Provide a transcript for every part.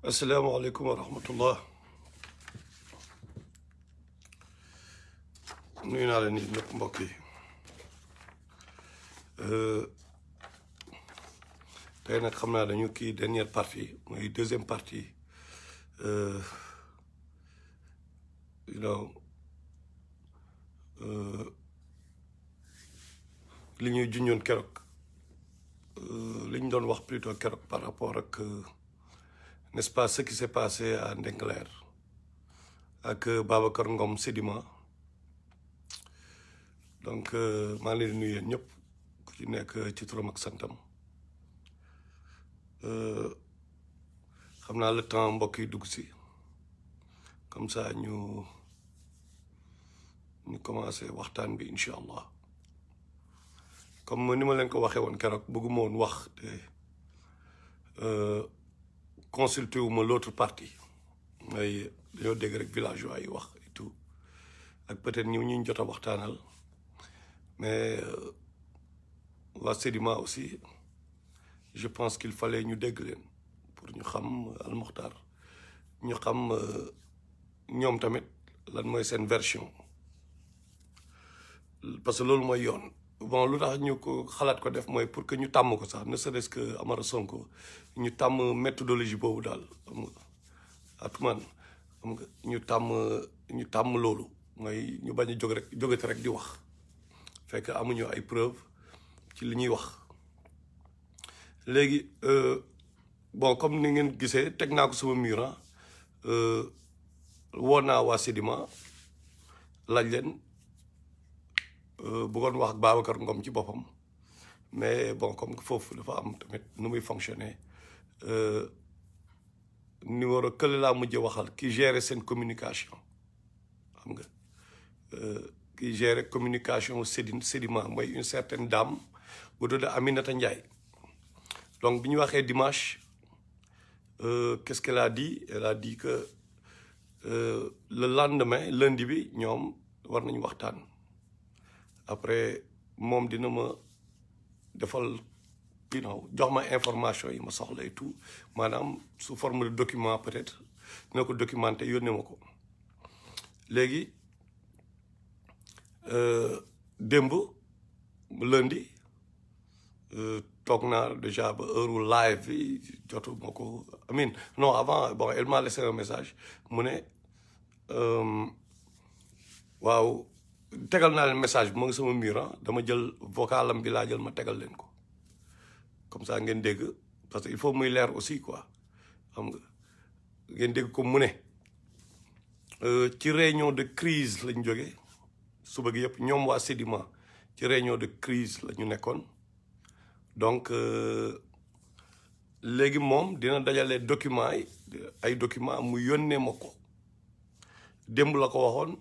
asalaamaaleykum wa rahmatullah nuyu naa leen ñëpp mbokk yi tey nag xam naa dañu kii dernière partie mooy deuxième partie you know li ñuy junjoon keroog li ñu doon wax plutôt keroog par rapport ak n'est-ce pas ce qui s'est passé à Ndegler ak Babacar Ngom Sedima donc maa ngi leen di nuyu yéen ñëpp ku ci nekk ci turam ak santam xam naa le temps mbokk yi dugg si comme ça ñu commencé waxtaan bi incha allah comme ni ma leen ko waxee woon keroog bëgguma woon wax te consulté wu ma l'autre partie mooy dañoo dégg rek villageois yi wax et tout ak peut-être ñu jot a waxtaanal mais waa Sedima aussi je pense qu'il fallait ñu dégg leen pour ñu xam al Makhtar ñu xam ñoom tamit lan mooy seen version parce que loolu mooy yoon bon lu tax ñu ko xalaat ko def mooy pour que ñu tàmm ko sax ne serait-ce que Amara Sonko ñu tàmm méthodologie boobu daal xam nga atumaan xam nga ñu tàmm loolu mooy ñu bañ a jógati rek di wax fekk amuñu ay preuve ci li ñuy wax léegi bon comme ni ngeen gisee teg naa ko sama mur woo naa waa Sedima laaj leen bëggoon wax ak Babacar Ngom ci boppam mais bon comme foofu dafa am tamit nu muy fonctionner numéro kële laa mujjee waxal ki gérer seen communication xam nga ki gérer communication Sedima mooy une certaine dame bu tudd Aminata Ndiaye donc bi ñu waxee dimanche qu'est-ce qu'elle a dit? Elle a dit que le lendemain lundi bi ñoom war nañu waxtaan après moom dina ma defal jox ma information yi ma soxla et tout maanaam sous forme de document peut-être dina ko documenté yónnee ma ko léegi démb lundi toog naa déjà ba heure live bi jotu ma ko amin non avant bon elle m'a laissé un message mu ne waaw tegal naa leen message bi mu ngi sama mur dama jël vocalam bi laa jël ma tegal leen ko comme ça ngeen dégg parce que il faut muy leer aussi quoi xam nga ngeen dégg ko mu ne ci réunion de crise lañ jógee suba gi yëpp ñoom waa Sedima ci réunion de crise la ñu nekkoon donc léegi moom dina dajale documents yi ay documents mu yónnee ma ko démb la ko waxoon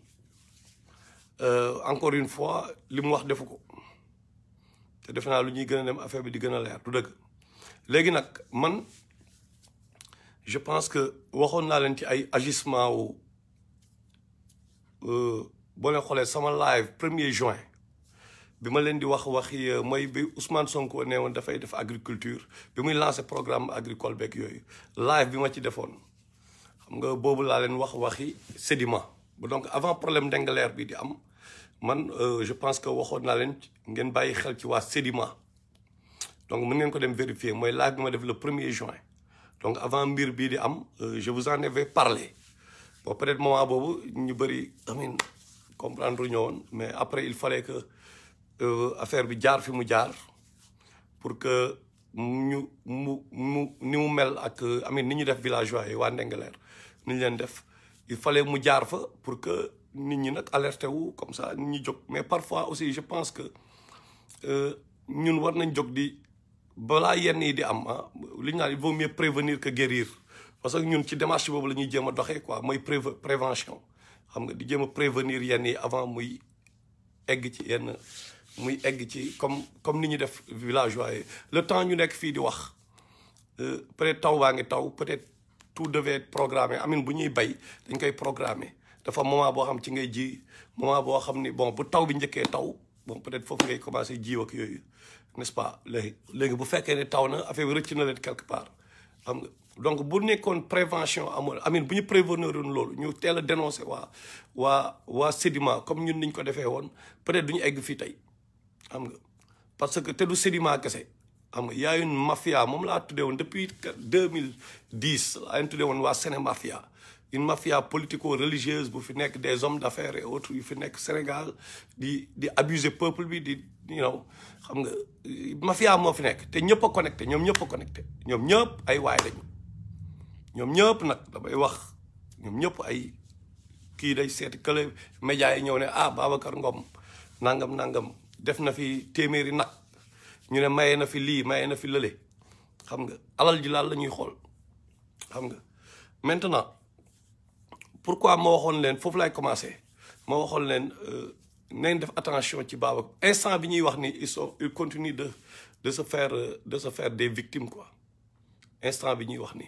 encore une fois li mu wax defu ko te defe naa lu ñuy gën a dem affaire bi di gën a leer du dëgg léegi nag man je pense que waxoon naa leen ci ay agissement wu boo leen xoolee sama live 1er juin bi ma leen di waxi mooy bi Ousmane Sonko nee woon dafay def agriculture bi muy lancé programme agricole beeg yooyu live bi ma ci defoon xam nga boobu laa leen waxi Sedima donc avant problème Ndegler bi di am man je pense que waxoon naa leen ngeen bàyyi xel ci waa Sedima donc mën ngeen ko dem vérifier mooy live bi ma def le 1er juin donc avant mbir bii di am je vous en avais parlé bon peut-être moment boobu ñu bëri amin comprendre ñëwoon mais après il fallait que affaire bi jaar fi mu jaar pour que ni mu mel ak amin ni ñu def villageois yi waa Ndegler ni ñu leen def il fallait mu jaar fa pour que nit ñi nag alerté wu comme ça nit ñi jóg mais parfois aussi je pense que ñun war nañ jóg di balaa yenn yi di am li ñu naan il vaut mieux prévenir que guérir parce que ñun ci démarche boobu la ñuy jéem a doxee quoi mooy prévention xam nga di jéem a prévenir yenn yi avant muy egg ci yenn muy egg ci comme ni ñu def villageois yi le temps ñu nekk fii di wax peut-être taw baa ngi taw peut-être tout devait être programmé amin bu ñuy bay dañ koy programmer dafa moment boo xam ci ngay ji moment boo xam ni bon bu taw bi njëkkee taw bon peut-être foofu ngay commencer jiw ak yooyu n'est-ce pas léegi bu fekkee ne taw na affaire bi rëcc na leen quelque part xam nga donc bu nekkoon prévention amoon amin bu ñu prévenir loolu ñu teel a dénoncé waa Sedima comme ñun niñ ko defee woon peut-être duñu egg fii tey xam nga parce que te du Sedima kese xam nga y a une mafia moom laa tuddee woon depuis 2010 laa leen tuddee woon waa Séné mafia une mafia politico-religieuse bu fi nekk des hommes d'affaires et autres yu fi nekk Sénégal di abuser peuple bi di xam nga mafia moo fi nekk te ñëpp a connecté ñoom ñëpp a connecté ñoom ñëpp ay waay lañu ñoom ñëpp nag damay wax ñoom ñëpp ay kii day seeti kële médias yi ñëw ne Babacar Ngom nangam def na fi téeméeri nag ñu ne maye na fi lii maye na fi lële xam nga alal ji laal la ñuy xool xam nga maintenant pourquoi ma waxoon leen foofu lay commencé ma waxoon leen nañ def attention ci Babacar instant bi ñuy wax ni ils continuent de se faire des victimes quoi instant bi ñuy wax ni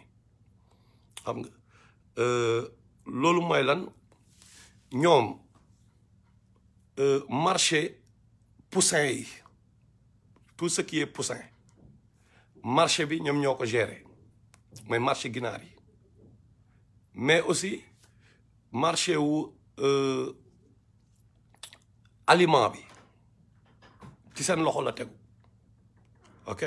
xam nga loolu mooy lan ñoom marché poussin yi tout ce qui est poussin marché bi ñoom ñoo ko gérer mooy marché ginaar yi mais aussi marché wu aliment bi ci seen loxo la tegu ok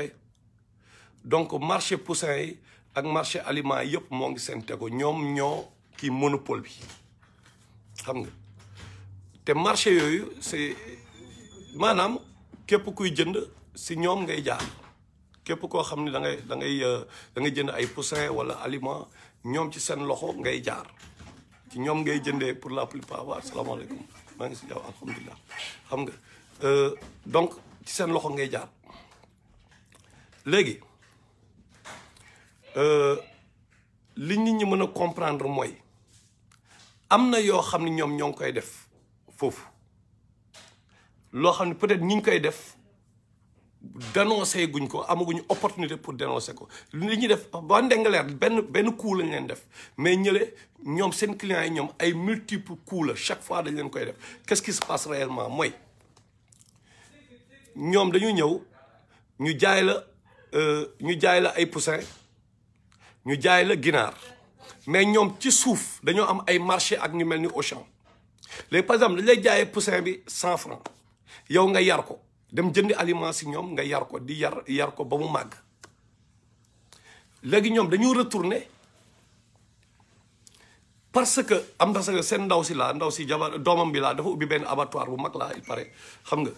donc marché poussin yi ak marché aliment yëpp moo ngi seen tegu ñoom ñoo kii monopole bi xam nga te marché yooyu c'est maanaam képp kuy jënd si ñoom ngay jaar képp koo xam ne da ngay jënd ay poussin wala aliment ñoom ci seen loxo ngay jaar ci ñoom ngay jëndee pour la plupart waaw asalaamaaleykum maa ngi si jaww alhamdulilah xam nga donc ci seen loxo ngay jaar léegi li nit ñi mën a comprendre mooy am na yoo xam ne ñoom ñoo ngi koy def foofu loo xam ne peut-être ñi ngi koy def dénoncé guñ ko amaguñu opportunité pour dénoncer ko li ñuy def ba Ndegler benn coup lañ leen def mais ñële ñoom seen clients yi ñoom ay multiple coups la chaque fois dañ leen koy def qu'est-ce qui se passe réellement mooy ñoom dañu ñëw ñu jaay la ay poussin ñu jaay la ginaar mais ñoom ci suuf dañoo am ay marché ak ñu mel ni Auchan léegi par exemple dañ lay jaayee poussin bi 100 francs yow nga yar ko dem jëndi aliment si ñoom nga yar ko di yar ko ba mu màgg léegi ñoom dañu retourner parce que am na seen ndaw si jabar doomam bi laa dafa ubbi benn abattoir bu mag laa il paraît xam nga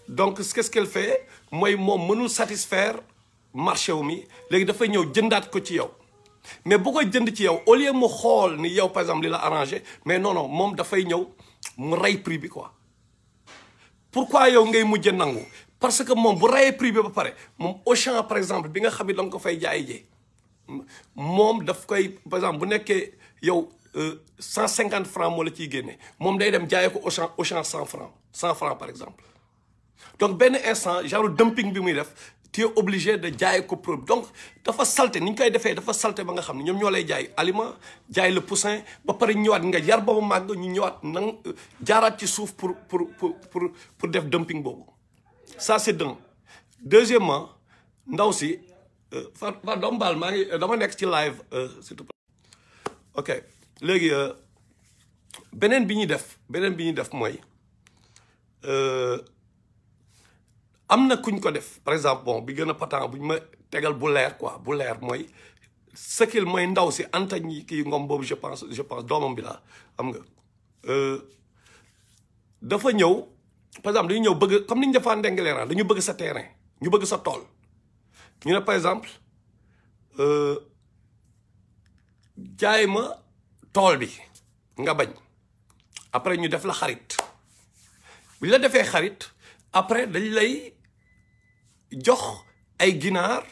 donc qu'est-ce qu'elle fait mooy moom mënul satisfaire marché wu mi léegi dafay ñëw jëndaat ko ci yow mais bu koy jënd ci yow au lieu mu xool ni yow par exemple li la arrangé mais non moom dafay ñëw mu rey prix bi quoi pourquoi yow ngay mujj nangu parce que moom bu rayee prix bi ba pare moom Auchan par exemple bi nga xam ne da nga ko fay jaay jee moom daf koy par exemple bu nekkee yow 150 francs moo la ciy génne moom day dem jaayee ko Auchan 100 francs par exemple donc benn instant genre dumping bi muy def tu es obligé de jaay ko produit donc dafa salté ni ñu koy defee dafa salté ba nga xam ne ñoom ñoo lay jaay aliment jaay le poussin ba pare ñëwaat nga yar ba mu màgg ñu ñëwaat jaaraat ci suuf pour def dumping boobu ça c'est d'un deuxièmement ndaw si fa doom baal maa ngi dama nekk ci live s'il te plaît ok léegi beneen bi ñuy def mooy am na kuñ ko def par exemple bon bi gën a patent bu ñu ma tegal bu leer quoi bu leer mooy sëkkil mooy ndaw si antañ kii Ngom boobu je pense doomam bi laa xam nga dafa ñëw par exemple dañu ñëw bëgg comme ni ñu defaan Ndegler dañu bëgg sa terrain ñu bëgg sa tool ñu ne par exemple jaay ma tool bi nga bañ après ñu def la xarit bu ñu la defee xarit après dañ lay jox ay ginaar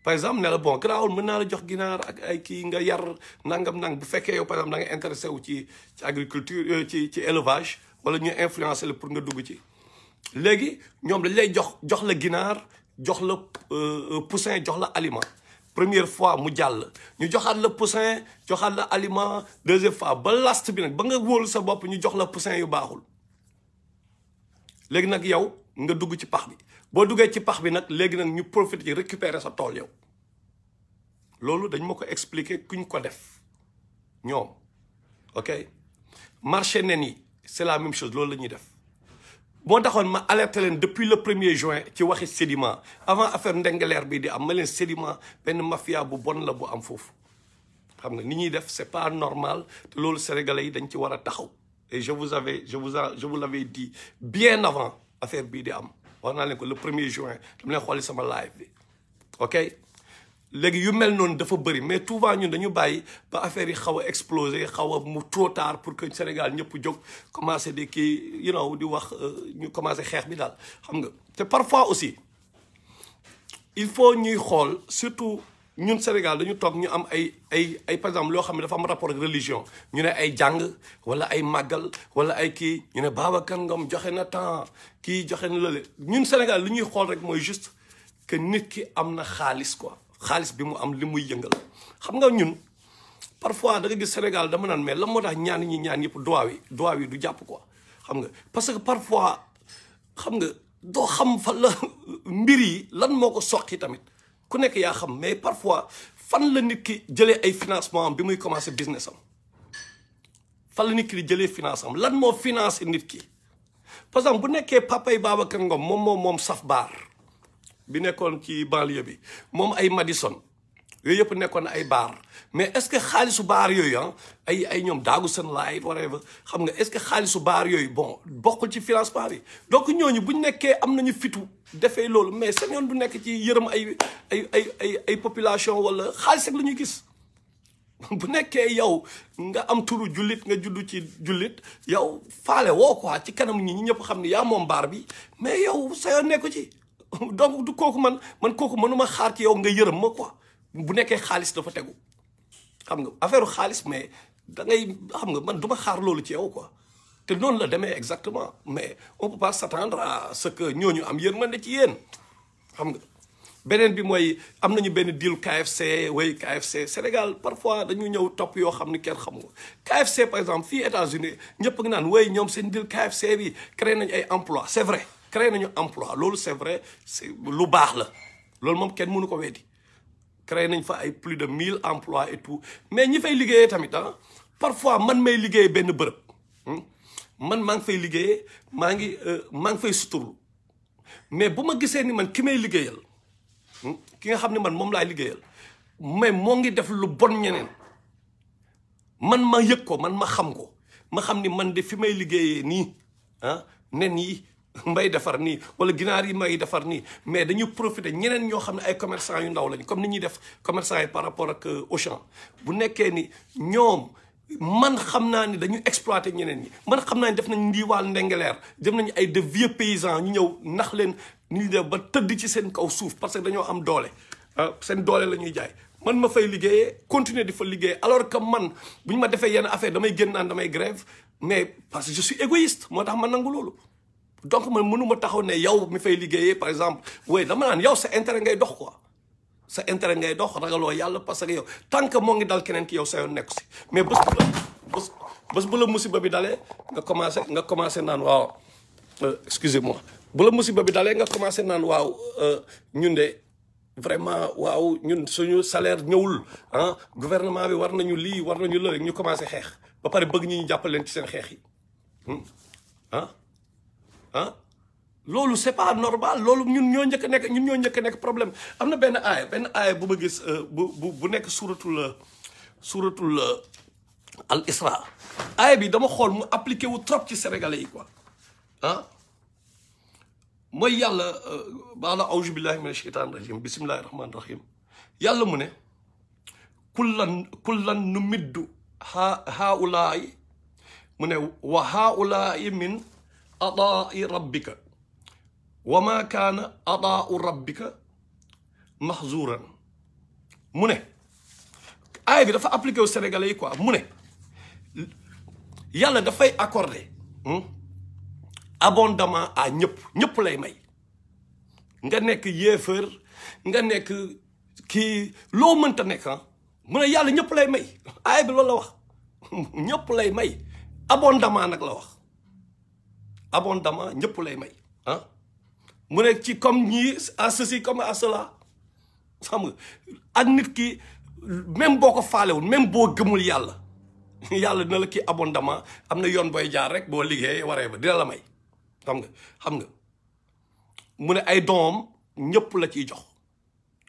par exemple ne la bon garaawul mën naa la jox ginaar ak ay kii nga yar nangam bu fekkee yow par exemple da nga intéressé wu ci agriculture ci élevage wala ñu influencer la pour nga dugg ci léegi ñoom dañ lay jox la ginaar jox la poussin jox la aliment première fois mu jàll ñu joxaat la poussin joxaat la aliment deuxième fois ba last bi nag ba nga wóolu sa bopp ñu jox la poussin yu baaxul léegi nag yow nga dugg ci pax bi boo duggee ci pax bi nag léegi nag ñu profiter ci récupérer sa tool yow loolu dañ ma ko expliquer kuñ ko def ñoom ok marché nen yi c'est la même chose loolu la ñuy def moo taxoon ma alerté leen depuis le 1er juin ci waxi Sedima avant affaire Ndegler bi di am ma leen Sedima benn mafia bu bon la bu am foofu xam nga ni ñuy def c'est pas normal te loolu sénégalais yi dañ ci war a taxaw et je vous l'avais dit bien avant affaire bii di am wax naa leen ko le 1er juin dama leen xooli sama live bi ok léegi yu mel noonu dafa bëri mais souvent ñun dañu bàyyi ba affaire yi xaw a explosé xaw a mu trop tard pour que Sénégal ñëpp jóg commencé di kii you know di wax ñu commencé xeex bi daal xam nga te parfois aussi il faut ñuy xool surtout ñun Sénégal dañu toog ñu am ay par exemple loo xam ne dafa am rapport ak religion ñu ne ay jàng wala ay màggal wala ay kii ñu ne Babacar Ngom joxe na temps kii joxe na lële ñun Sénégal li ñuy xool rek mooy juste que nit ki am na xaalis quoi xaalis bi mu am li muy yëngal xam nga ñun parfois da nga gis Sénégal dama naan mais lan moo tax ñaan yëpp doigt wi du jàpp quoi xam nga parce que parfois xam nga doo xam fan la mbir yi lan moo ko soqi tamit ku nekk yaa xam mais parfois fan la nit ki jëlee ay financement am bi muy commencé business am fan la nit ki di jëlee finance am lan moo financé nit ki par exemple bu nekkee papay Babacar Ngom moom saf baar bi nekkoon ci banlieue bi moom ay Madison yooyu yëpp nekkoon ay baar mais est-ce que xaalisu baar yooyu ay ñoom daagu seen light whatever xam nga est-ce que xaalisu baar yooyu bon bokkul ci financement bi donc ñooñu buñ nekkee am nañu fitu defee loolu mais seen yoon du nekk ci yërëm ay population wala xaalis rek la ñuy gis bu nekkee yow nga am turu jullit nga juddu ci jullit yow faale woo quoi ci kanam ñi ñëpp xam ne yaa moom baar bi mais yow sa yoon nekku ci donc du kooku man kooku mënuma xaar ci yow nga yërëm ma quoi bu nekkee xaalis dafa tegu xam nga affaire xaalis mais da ngay xam nga man du ma xaar loolu ci yow quoi te noonu la demee exactement mais on peut pas s'attendre à ce que ñooñu am yërmande ci yéen xam nga beneen bi mooy am nañu benn deal KFC way KFC Sénégal parfois dañu ñëw topp yoo xam ni kenn xamu ko KFC par exemple fii États-Unis ñëpp nga naan way ñoom seen deal KFC bi créé nañu ay emploi c'est vrai créé nañu emploi loolu c'est vrai c'est lu baax la loolu moom kenn mënu ko weddi créé nañ fa ay plus de 1000 emplois et tout mais ñi fay liggéeyee tamit parfois man may liggéey benn bërëb man maa ngi fay liggéeyee maa ngi fay suturlu mais bu ma gisee ni man ki may liggéeyal ki nga xam ne man moom laay liggéeyal mais moo ngi def lu bon ñeneen man ma yëg ko man ma xam ko ma xam ni man de fi may liggéeyee nii nen yi mbay defar nii wala ginaar yi may defar nii mais dañu profiter ñeneen ñoo xam ne ay commerçant yu ndaw lañ comme ni ñuy def commerçant yi par rapport ak Auchan bu nekkee ni ñoom man xam naa ni dañu exploiter ñeneen ñi man xam naa ni def nañ ndiiwaal Ndegler def nañu ay de vieux paysans ñu ñëw nax leen ñu def ba tëdd ci seen kaw suuf parce que dañoo am doole seen doole la ñuy jaay man ma fay liggéeyee continuer di fa liggéey alors que man bu ñu ma defee yenn affaire damay génn naan damay grève mais parce que je suis égoïste moo tax ma nangu loolu donc man mënuma taxaw ne yow mi fay liggéeyee par exemple oui dama naan yow sa intérêt ngay dox quoi sa intérêt ngay dox ragaloo yàlla parce que yow tant que moo ngi dal keneen ki yow sa yoon nekku si mais bés bu la musiba bi dalee nga commencé naan waaw excusez-moi bu la musiba bi dalee nga commencé naan waaw ñun de vraiment waaw ñun suñu salaire ñëwul gouvernement bi war nañu lii war nañu lële ñu commencé xeex ba pare bëgg ñu jàppale leen ci seen xeex yi loolu c'est pas normal loolu ñun ñoo njëkk a nekk problème am na benn aaya bu ma gis bu nekk suratul al Isra aaya bi dama xool mu appliqué wu trop ci sénégalais yi quoi mooy yàlla baala auzu billahi mina sheytaan rajim bismillahi rahmani rahim yàlla mu ne kullan nu middu haulaay mu ne wa haulaay min adaai rabbika wa ma kaana adaau rabbika mahzuran mu ne aaya bi dafa appliqué wu sénégalais yi quoi mu ne yàlla dafay accordé abondamment à ñëpp lay may nga nekk yéefar nga nekk kii loo mënta nekk mu ne yàlla ñëpp lay may aaya bi loolu la wax ñëpp lay may abondamment nag la wax abondamment ñëpp lay may mu ne ci comme ñii à ceci comme à cela xam nga ak nit ki même boo ko faalewul même boo gëmul yàlla yàlla dina la kii abondamment am na yoon booy jaar rek boo liggéey waree ba dina la may xam nga mu ne ay doomam ñëpp la ciy jox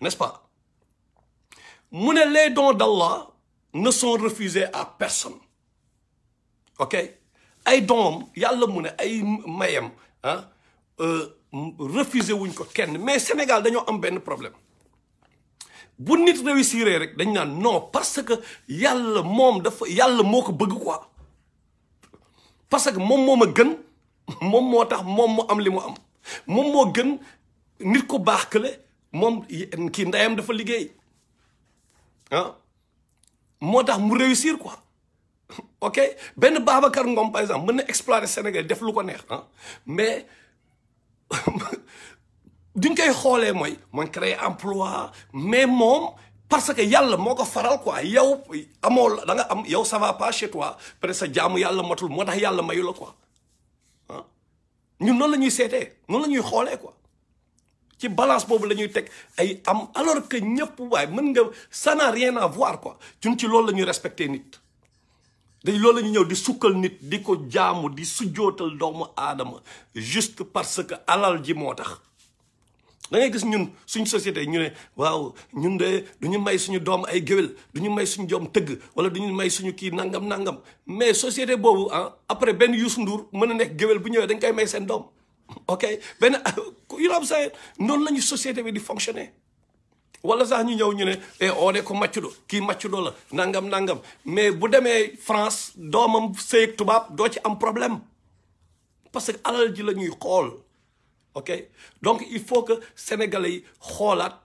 n'est-ce pas mu ne les dons d'Allah ne sont refusés à personne ok ay doomam yàlla mu ne ay mayam refusé wuñ ko kenn mais Sénégal dañoo am benn problème bu nit réussir rek dañ naan non parce que yàlla moom yàlla moo ko bëgg quoi parce que moom moo ma gën moom moo tax moom mu am li mu am moom moo gën nit ko baax kële moom kii ndeyam dafa liggéey moo tax mu réussir quoi ok benn Babacar Ngom par exemple mën na exploiter Sénégal def lu ko neex mais duñ koy xoolee mooy créer emploi mais moom parce que yàlla moo ko faral quoi yow amoo da nga am yow ça va pas chez toi peut-être sa jaamu yàlla matul moo tax yàlla mayu la quoi ñun noonu la ñuy seetee noonu la ñuy xoolee quoi ci balance boobu la ñuy teg ay am alors que ñëpp waaye mën nga ça n'a rien à voir quoi ñun ci loolu la ñuy respecter nit dañ loolu la ñu ñëw di sukkal nit di ko jaamu di sujjootal doomu aadama juste parce que alal ji moo tax da ngay gis ñun suñ société ñu ne waaw ñun de du ñu may suñu doom ay géwél du ñu may suñu doom tëgg wala du ñu may suñu kii nangam mais société boobu après benn Youssou Ndour mën a nekk géwél bu ñëwee dañ koy may seen doom ok benn you know what I'm saying noonu la ñu société bi di fonctionner wala sax ñu ñëw ñu ne on est ko maccudo kii maccudo la nangam mais bu demee France doomam sëy tubaab doo ci am problème parce que alal ji la ñuy xool ok donc il faut que sénégalais yi xoolaat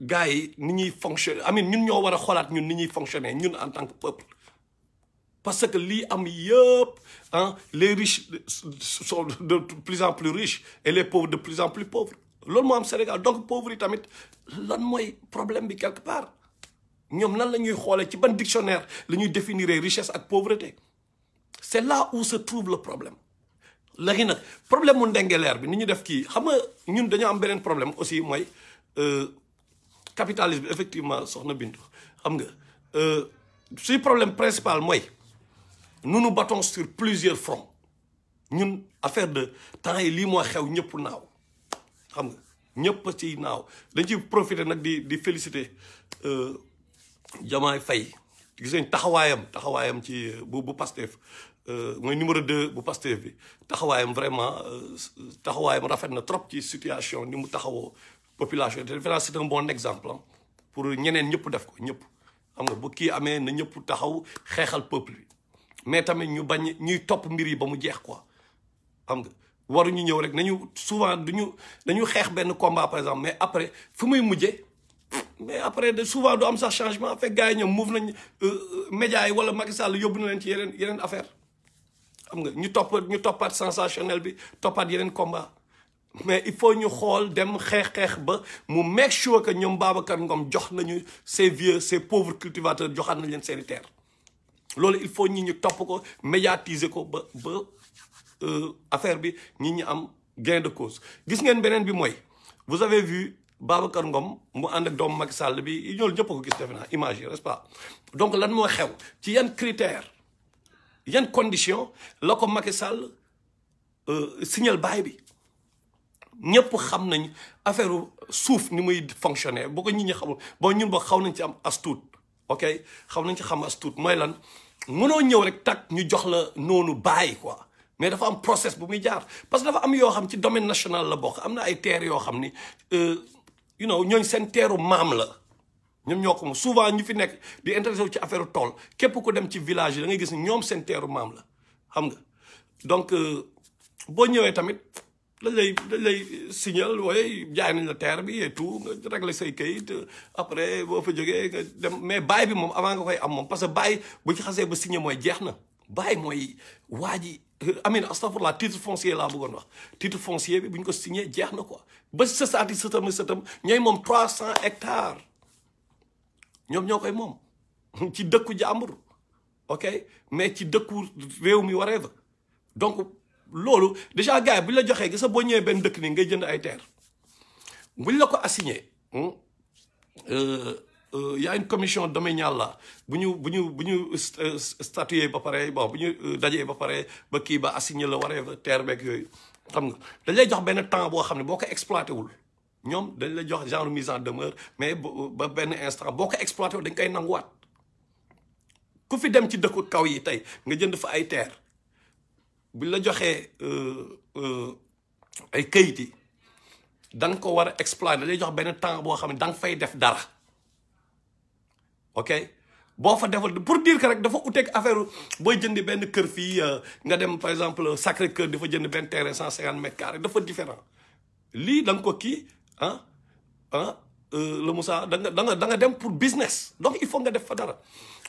gars yi ni ñuy fonctionner ñun ñoo war a xoolaat ñun ni ñuy fonctionner ñun en tant que peuple parce que lii am yëpp les riches sont de plus en plus riches et les pauvres de plus en plus pauvres loolu moo am Sénégal donc pauvres yi tamit lan mooy problème bi quelque part ñoom lan la ñuy xoolee ci ban dictionnaire la ñuy définir richesse ak pauvreté c'est là où se trouve le problème léegi nag problème mu Ndegler bi ni ñu def kii xam nga ñun dañoo am beneen problème aussi mooy capitalisme effectivement soxna Bintu xam nga suy problème principal mooy nous nous battons sur plusieurs fronts ñun affaire de temps yi lii moo xew ñëpp naaw xam nga ñëpp ci naaw dañ ci profiter nag di féliciter Diomaye Faye gis nañ taxawaayam ci bu Pastef mooy numéro 2 bu Pastef bi taxawaayam vraiment taxawaayam rafet na trop ci situation ni mu taxawoo population te vraiment c'est un bon exemple pour ñeneen ñëpp def ko ñëpp xam nga bu kii amee na ñëpp taxaw xeexal peuple bi mais tamit ñu bañ ñuy topp mbir yi ba mu jeex quoi xam nga waruñu ñëw rek nañu souvent dañu xeex benn combat par exemple mais après fu muy mujjee mais après souvent du am sax changement fekk gars yi ñoom move nañ médias yi wala Macky Sall yóbbu na leen ci yeneen affaire xam nga ñu toppaat sensationnel bi toppaat yeneen combat mais il faut ñu xool dem xeex ba mu make sure que ñoom Babacar Ngom jox nañu ces pauvres cultivateurs joxaat nañ leen seeni terre loolu il faut ñu topp ko médiatiser ko ba affaire bi ñi am gain de cause gis ngeen beneen bi mooy vous avez vu Babacar Ngom mu ànd ak doomu Macky Sall bi ñoolu ñëpp ko gis defe naa image yi n'est-ce pas donc lan moo xew ci yan critères yan conditions la ko Macky Sall signal baay bi ñëpp xam nañ affaire suuf ni muy fonctionner boo ko nit ñi xamul bon ñun boo xaw nañ ci am as tuut ok xaw nañ ci xam as tuut mooy lan mënoo ñëw rek tak ñu jox la noonu bàyyi quoi mais dafa am process bu muy jaar parce que dafa am yoo xam ci domaine national la bokk am na ay terres yoo xam ni ñooñ seen teeru maam la ñoom ñoo ko moom souvent ñu fi nekk di intéressé wu ci affaire tool képp ku dem ci village yi da ngay gis ni ñoom seen teeru maam la xam nga donc boo ñëwee tamit dañ lay signal wooye jaay nañ la terre bi et tout nga régler say kayit après boo fa jógee nga dem mais baay bi moom avant nga koy am moom parce que baay bu ci xasee ba signé mooy jeex na baay mooy waa ji astafurlah titre foncier laa bëggoon wax titre foncier bi bu ñu ko signé jeex na quoi ba sësaati sëtam ñooy moom 300 hectares ñoom ñoo koy moom ci dëkku jàmbur ok mais ci dëkku réew mi waree fa donc loolu déjà gars yi bu ñu la joxee gis nga boo ñëwee benn dëkk nii ngay jënd ay terre bu ñu la ko assigné y a une commission domaniale là bu ñu statuer ba pare bon bu ñu dajee ba pare ba kii ba assigné la waree ba terre beeg yooyu xam nga dañ lay jox benn temps boo xam ne boo ko exploité wul ñoom dañ lay jox genre mise en demeure mais ba benn instant boo ko exploité wul dañ koy nanguwaat ku fi dem ci dëkku kaw yi tey nga jënd fa ay terre buñ la joxee ay kayit yi da nga ko war a exploité dañ lay jox benn temps boo xam ne da nga fay def dara. ok boo fa defal pour dire que rek dafa uteeg affaire booy jëndi benn kër fii nga dem par exemple Sacré-Cœur dafa jënd benn terrain 150 mètres carrés dafa différent lii da nga ko kii le Moussa da nga dem pour business donc il faut nga def fa dara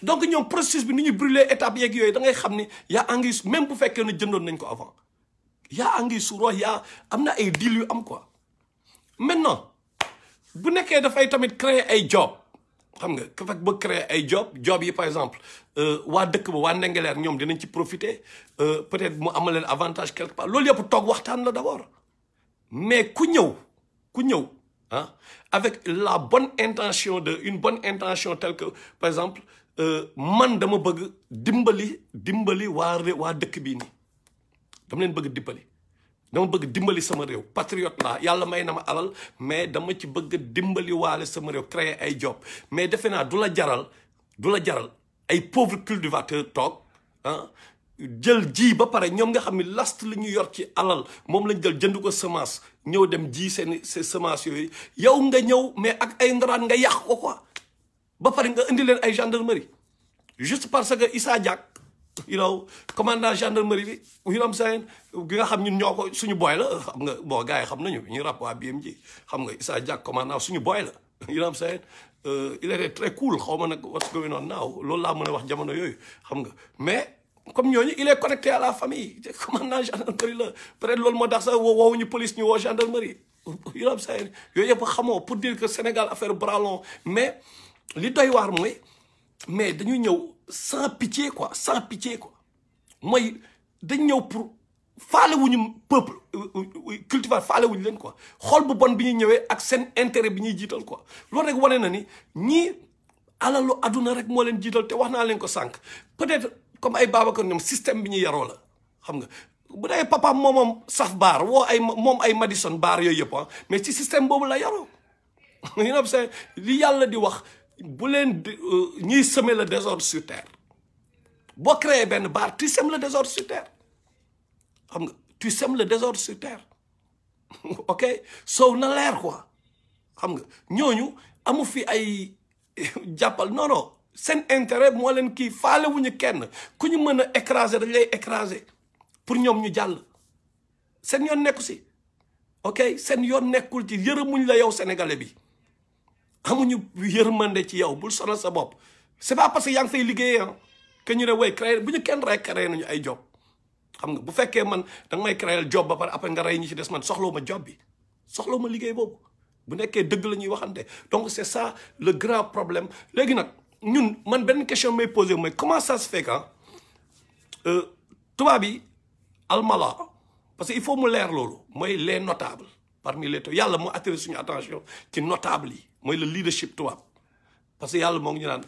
donc ñoom processus bi ni ñuy brûler étape yeeg yooyu da ngay xam ni yaa anguille même bu fekkee ne jëndoon nañ ko avant yaa anguille sous roche yaa am na ay deal yu am quoi maintenant bu nekkee dafay tamit créer ay job xam nga ka fekk ba créer ay job yi par exemple waa dëkk ba waa Ndegler ñoom dinañ ci profiter peut-être mu amal leen avantage quelque part loolu yëpp toog waxtaan la d'abord mais ku ñëw avec la bonne intention une bonne intention telle que par exemple man dama bëgg dimbali waa dëkk bii nii dama leen bëgg dimbali sama réew patriote laa yàlla may na ma alal mais dama ci bëgg dimbali waale sama réew créer ay job mais defe naa du la jaral ay pauvres cultivateurs toog jël ji ba pare ñoom nga xam ne last li ñu yor ci alal moom lañ jël jënd ko semence ñëw dem ji seen semence yooyu yow nga ñëw mais ak ay ndaraan nga yàq ko quoi ba pare nga indi leen ay gendarmerie juste parce que Issa Diack commandant gendarmerie bi am sayeen gi nga xam ñun ñoo ko suñu boy la xam nga bon gars yi xam nañu ñu rap waa BMG xam nga Issa Diack commandant suñu boy la am sayeen il était très cool xaw ma nag what's going on now loolu laa mën a wax jamono yooyu xam nga mais comme ñooñu il est connecté à la famille commandant gendarmerie la peut-être loolu moo tax sax woowuñu police ñu woo gendarmerie am sayeen yooyu yëpp xamoo pour dire que Sénégal affaire bras long mais li doy waar mooy mais dañuy ñëw sans pitié quoi mooy dañ ñëw pour faale wuñu peuple cultivateur faale wuñu leen quoi xool bu bon bi ñuy ñëwee ak seen intérêt bi ñuy jiital quoi loolu rek wane na ni ñii alalu aduna rek moo leen jiital te wax naa leen ko sànq peut-être comme ay Babacar ñoom système bi ñu yaroo la xam nga bu dee papa moom saf baar woo moom ay Madison baar yooyu yëpp mais ci système boobu la yaroo li yàlla di wax bu leen ñiy semer le désordre sur terre boo créé benn baar tu sèmes le désordre sur terre xam nga tu sèmes le désordre sur terre ok soow na leer quoi xam nga ñooñu amu fi ay jàppal non seen intérêt moo leen kii faale wuñu kenn ku ñu mën a écraser dañ lay écraser pour ñoom ñu jàll seen yoon nekku si ok seen yoon nekkul ci yërëmuñ la yow sénégalais bi amuñu yërmande ci yow bul sonal sa bopp c'est pas parce que yaa ngi fay liggéeyee que ñu ne way créé bu ñu kenn rek créé nañu ay job xam nga bu fekkee man danga may créer job ba pare après nga rey ñi ci des man soxlawu ma job bi soxlawu ma liggéey boobu bu nekkee dëgg la ñuy waxante donc c'est ça le grand problème léegi nag ñun man benn question may posé mooy comment ça se fait que tubaab yi almala parce que il faut mu leer loolu mooy les notables parmi les yàlla moo attiré suñu attention ci notables yi mooy le leadership tubaab parce que yàlla moo ngi ñu naan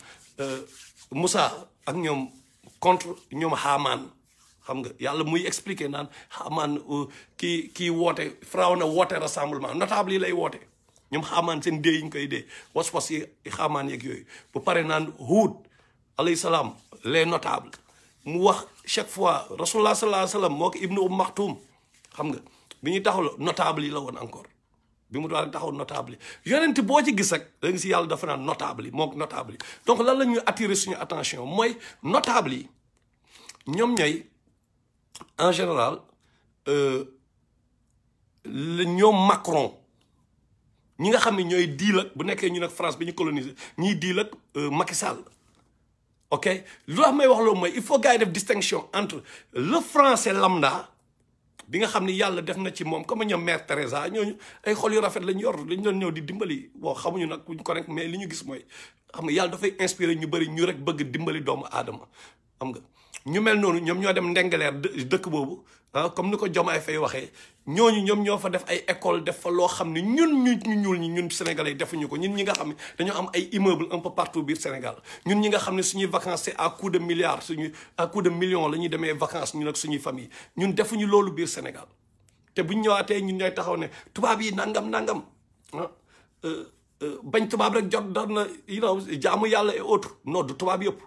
Moussa ak ñoom contre ñoom Haamaan xam nga yàlla muy expliquer naan Haamaan kii woote Firawna woote rassemblement notable yi lay woote ñoom Haamaan seen dee yi ñu koy dee was yi Haamaan yeeg yooyu bu pare naan Huud alayhi salaam les notables mu wax chaque fois Rasulullah sallallahu alayhi wa sallam moo ko Ibnu Maktoum xam nga bi ñuy taxaw notable yi la woon encore bi mu doon taxaw notable yi yonent boo ci gis rek da nga si yàlla dafa naan notable yi moom notable yi donc lan la ñuy attirer suñu attention mooy notable yi ñoom ñooy en général ñoom Macron ñi nga xam ne ñooy diil ak bu nekkee ñu nag France bi ñu coloniser ñiy diil ak Macky Sall ok lu tax may wax loolu mooy il faut gars yi def distinction entre le français lambda bi nga xam ni yàlla def na ci moom comme ñoom mère Teresa ñooñu ay xol yu rafet lañ yor lañ doon ñëw di dimbali bon xamuñu nag kuñ ko rek mais li ñu gis mooy xam nga yàlla dafay inspiré ñu bëri ñu rek bëgg dimbali doomu aadama xam nga ñu mel noonu ñoom ñoo dem Ndegler dëkk boobu comme ni ko Diomaye Faye waxee ñooñu ñoom ñoo fa def ay école def fa loo xam ne ñun ñu ñuul ñi ñun sénégalais defuñu ko ñun ñi nga xam ne dañoo am ay immeuble un peu partout biir Sénégal ñun ñi nga xam ne suñuy vacances c'est à coup de milliards à coup de millions la ñuy demee vacances ñun ak suñuy famille ñun defuñu loolu biir Sénégal te buñ ñëwaatee ñun ñooy taxaw ne tubaab yi nangam bañ tubaab rek jot doon na jaamu yàlla et autres non du tubaab yëpp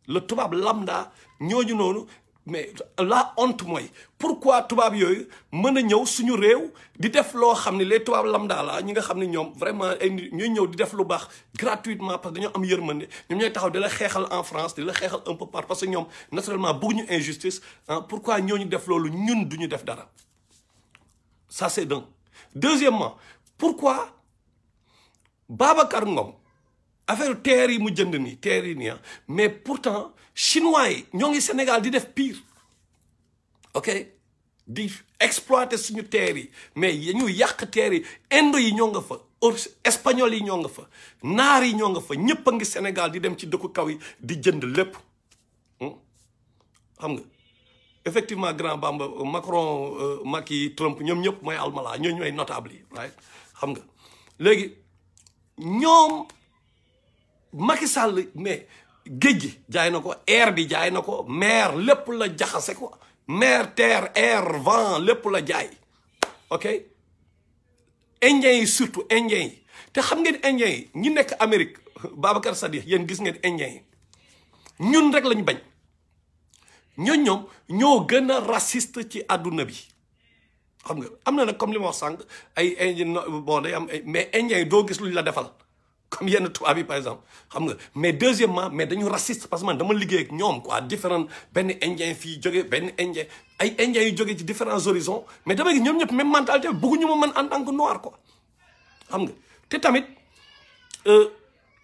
le tubaab lambda ñooñu noonu mais la honte mooy pourquoi tubaab yooyu mën a ñëw suñu réew di def loo xam ne les tubaab lambda la ñi nga xam ne ñoom vraiment ay ñooy ñëw di def lu baax gratuitement parce que dañoo am yërmande ñoom ñooy taxaw di la xeexal en France di la xeexal un peu partout parce que ñoom naturellement bëgguñu injustice pourquoi ñooñu def loolu ñun duñu def dara ça c'est d'un. Deuxièmement pourquoi Babacar Ngom affaire terre yi mu jënd nii terre yi nii mais pourtant chinois yi ñoo ngi Sénégal di def pire ok di exploiter suñu terre yi mais ñu yàq terre yi indo yi ñoo nga fa espagnol yi ñoo nga fa naar yi ñoo nga fa ñëpp a ngi Sénégal di dem ci dëkku kaw yi di jënd lépp xam nga effectivement grand Bamba Macron Macky Trump ñoom ñëpp mooy almala ñoo ñooy notable yi right xam nga léegi ñoom Macky Sall mais géej gi jaay na ko air bi jaay na ko mer lépp la jaxase ko mer terre air vent lépp la jaay ok indiens yi surtout indiens yi te xam ngeen indiens yi ñi nekk Amérique Babacar Sadikh yéen gis ngeen indiens yi ñun rek lañ bañ ñoom ñoo gën a raciste ci àdduna bi xam nga am na nag comme li ma wax sànq ay indien bon day am ay mais indiens yi doo gis luñ la defal comme yenn tubaab yi par exemple xam nga mais deuxièmement mais dañu raciste parce que man dama liggéey ak ñoom quoi différent benn indien fii jóge benn indien ay indiens yu jóge ci différents horizons mais damay gis ñoom ñëpp même mentalité bi bëgguñu ma man en tant que noir quoi xam nga te tamit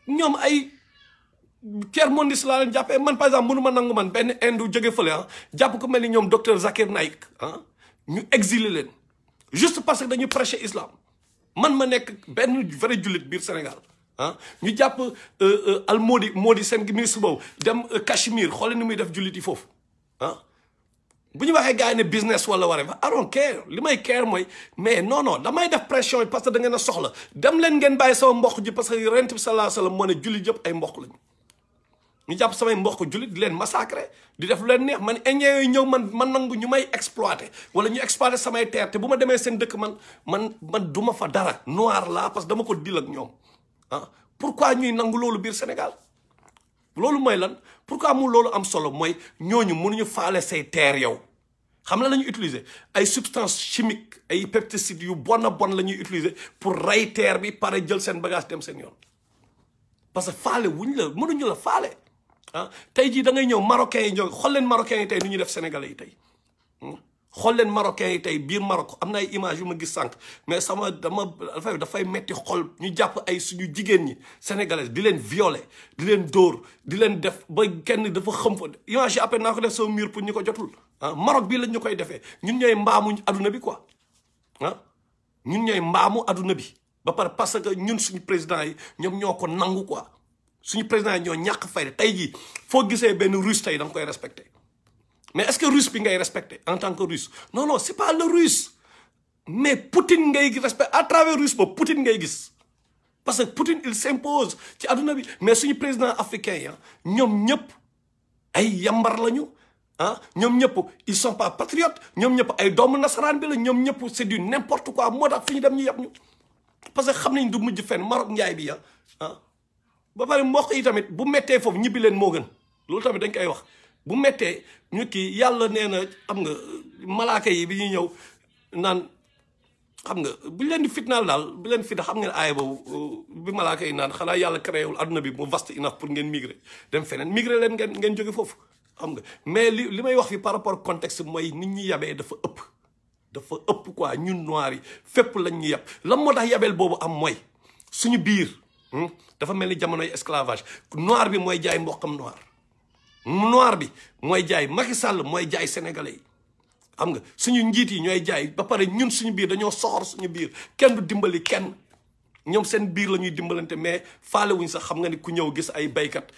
ñoom ay tiers mondiste laa leen jàppee man par exemple mënu ma nangu man benn indu jóge fële jàpp ko mel ni ñoom docteur Zakir Naik ñu exilé leen juste parce que dañuy prêcher islam man ma nekk benn vrai jullit biir Sénégal ñu jàpp al Modi seen ministre boobu dem Cachemire xoole ni muy def jullit yi foofu bu ñu waxee gars yi ne business wala waree I don't care li may care mooy mais non damay def pression yi parce que da ngeen a soxla dem leen ngeen bàyyi sama mbokk ji parce que Yonent bi sallallahu alayhi wa sallam moo ne jullit yëpp ay mbokk lañu ñu jàpp samay mbokk jullit di leen massacrer di def lu leen neex man indien yooyu ñëw man nangu ñu may exploiter wala ñu exploiter samay terre te bu ma demee seen dëkk man du ma fa dara noir la parce que dama ko dil ak ñoom pourquoi ñuy nangu loolu biir Sénégal loolu mooy lan pourquoi mu loolu am solo mooy ñooñu mënuñu faale say terre yow xam la ñuy utiliser ay substances chimiques ay pesticides yu bon la ñuy utiliser pour rey terre bi pare jël seen bagage dem seen yoon parce que faale wuñ la mënuñu la faale tey jii da ngay ñëw marocains yi ñoo xool leen marocains yi tey nu ñuy def sénégalais yi tey xool leen marocains yi tey biir Maroc am na ay image yu ma gis sànq mais dafay metti xol ñu jàpp ay suñu jigéen ñi sénégalais di leen violer di leen dóor di leen def ba kenn dafa xam fa image yi après naa ko def sama mur pour ñu ko jotul Maroc bii lañ ñu koy defee ñun ñooy mbaamu adduna bi quoi ñun ñooy mbaamu adduna bi ba pare parce que ñun suñu président yi ñoom ñoo ko nangu quoi suñu président yi ñoo ñàkk fayda tey jii foo gisee benn russe tey da nga koy respecté mais est-ce que russe bi ngay respecté en tant que russe non c'est pas le russe mais Poutine ngay respecté à travers russe boobu Poutine ngay gis parce que Poutine il s'impose ci adduna bi mais suñu président africain yi ñoom ñëpp ay yambar lañu ñoom ñëpp ils sont pas patriotes ñoom ñëpp ay doomu nasaraan bi la ñoom ñëpp c'est du n'importe quoi moo tax fi ñu dem ñu yab ñu parce que xam nañ du mujj fenn Maroc njaay bi ba pare mbokk yi tamit bu mettee foofu ñibbi leen moo gën loolu tamit dañ koy wax bu mettee ñu kii yàlla nee na xam nga malaaka yi bi ñuy ñëw naan xam nga buñ leen di fitnaal daal bu leen fitna xam ngeen aaya boobu bi malaaka yi naan xanaa yàlla créewul adduna bi mu vaste enough pour ngeen migrer dem feneen migrer leen ngeen jóge foofu xam nga mais li may wax fi par rapport contexte mooy nit ñi yabee dafa ëpp quoi ñun noir yi fépp lañ ñu yab lan moo tax yabeel boobu am mooy suñu biir dafa mel ni jamonoy esclavage noir bi mooy jaay mboqam noir bi mooy jaay Macky Sall mooy jaay sénégalais yi xam nga suñu njiit yi ñooy jaay ba pare ñun suñu biir dañoo soxor suñu biir kenn du dimbali kenn ñoom seen biir la ñuy dimbalante mais faale wuñ sax xam nga ni ku ñëw gis ay baykat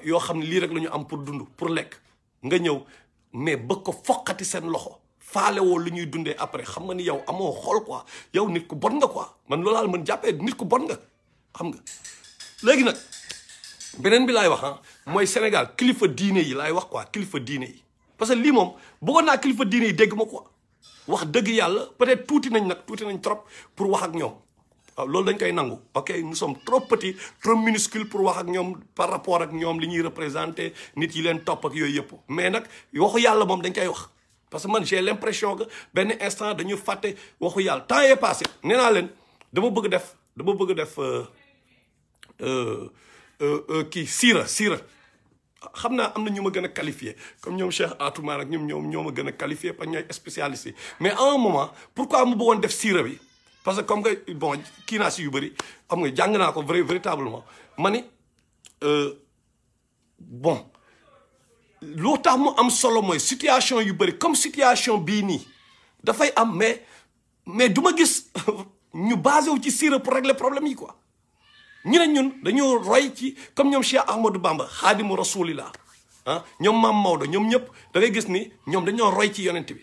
yoo xam ne lii rek la ñu am pour dund pour lekk nga ñëw mais bëgg ko foqati seen loxo faale woo lu ñuy dundee après xam nga ni yow amoo xol quoi yow nit ku bon nga quoi man loolaal man jàppee nit ku bon nga xam nga. léegi nag beneen bi laay wax mooy Sénégal kilifa diine yi laay wax quoi kilifa diine yi parce que lii moom bëggoon naa kilifa diine yi dégg ma quoi wax dëgg yàlla peut-être tuuti nañ trop pour wax ak ñoom waaw loolu dañ koy nangu ok nous sommes trop petits trop minuscules pour wax ak ñoom par rapport ak ñoom li ñuy représenter nit yi leen topp ak yooyu yëpp mais nag waxu yàlla moom dañ koy wax parce que man j'ai l'impression que benn instant dañu fàtte waxu yàlla temps est passé nee naa leen dama bëgg def kii siira xam naa am na ñu ma gën a qualifié comme ñoom Cheikh Atoumane ak ñoom ñoo ma gën a qualifié parce que ñooy spécialistes yi mais à un moment pourquoi mu bëggoon def siira bi parce que comme que bon kii naa si yu bëri xam nga jàng naa ko véritablement ma ni bon loo tax mu am solo mooy situation yu bëri comme situation bii nii dafay am mais du ma gis ñu basé wu ci siira pour régler problème yi quoi ñu ne ñun dañoo roy ci comme ñoom Cheikh Ahmadou Bamba xaadimu rasulillah ñoom Maam Maodo ñoom ñëpp da ngay gis ni ñoom dañoo roy ci yonent bi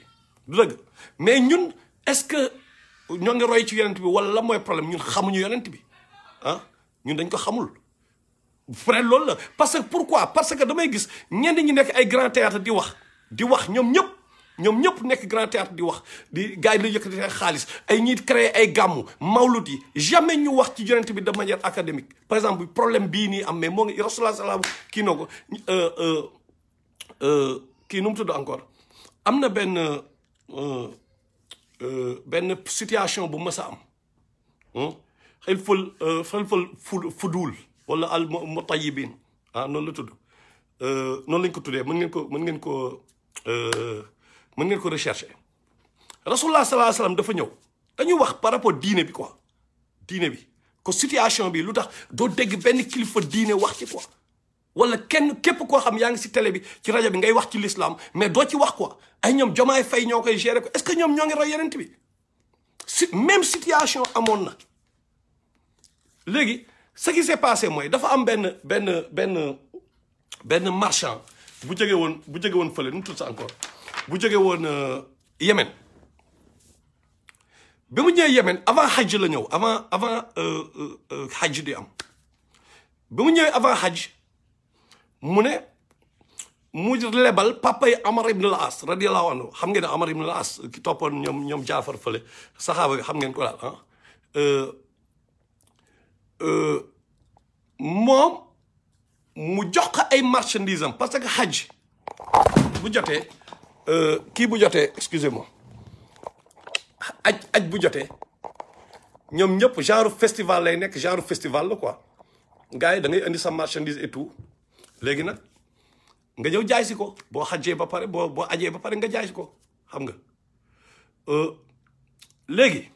du dëgg mais ñun est-ce que ñoo ngi roy ci yonent bi wala la mooy problème ñun xamuñu yonent bi ñun dañ ko xamul frère loolu la parce que pourquoi parce que damay gis ñenn ñi nekk ay grand théâtre di wax ñoom ñëpp nekk grand théâtre di wax di gars yi la yëkkati xaalis ay ñi créé ay gàmmu mawlud yi jamais ñu wax ci yonent bi de manière académique par exemple problème bii nii am mais moo ngi rasulullah salaam kii noo ko kii nu mu tudd encore am na benn situation bu mës a am xelfal fuduul wala al mutayibin noonu la tudd noonu lañ ko tuddee mën ngeen ko rechercher rasulullah sallallahu alayhi wasallam dafa ñëw dañuy wax par rapport diine bi quoi diine bi ko situation bi lu tax doo dégg benn kilifa diine wax ci quoi wala képp koo xam yaa ngi si télé bi ci rajo bi ngay wax ci l'islam mais doo ci wax quoi ay ñoom Jomaay Fay ñoo koy gérer ko est-ce que ñoom ñoo ngi roy yonent bi même situation amoon na léegi ce qui s'est passé mooy dafa am benn marchand bu jóge woon fële nu mu tudd sa encore bu jóge woon Yémen bi mu ñëwee Yémen avant hajj la ñëw avant hajj di am bi mu ñëwee avant hajj mu lebal papa yi Amar ibn al-As radiyallahu anhu xam ngeen ne Amar ibn al-As ki toppoon ñoom Jaafar fële saxaaba bi xam ngeen ko daal moom mu jox ko ay marchandises am parce que hajj bu jotee excusez-moi aj bu jotee ñoom ñëpp genre festival lay nekk genre festival la quoi gars yi da ngay indi sa marchandise et tout léegi nag nga ñëw jaay si ko boo xajjee ba pare boo ajee ba pare nga jaay si ko xam nga léegi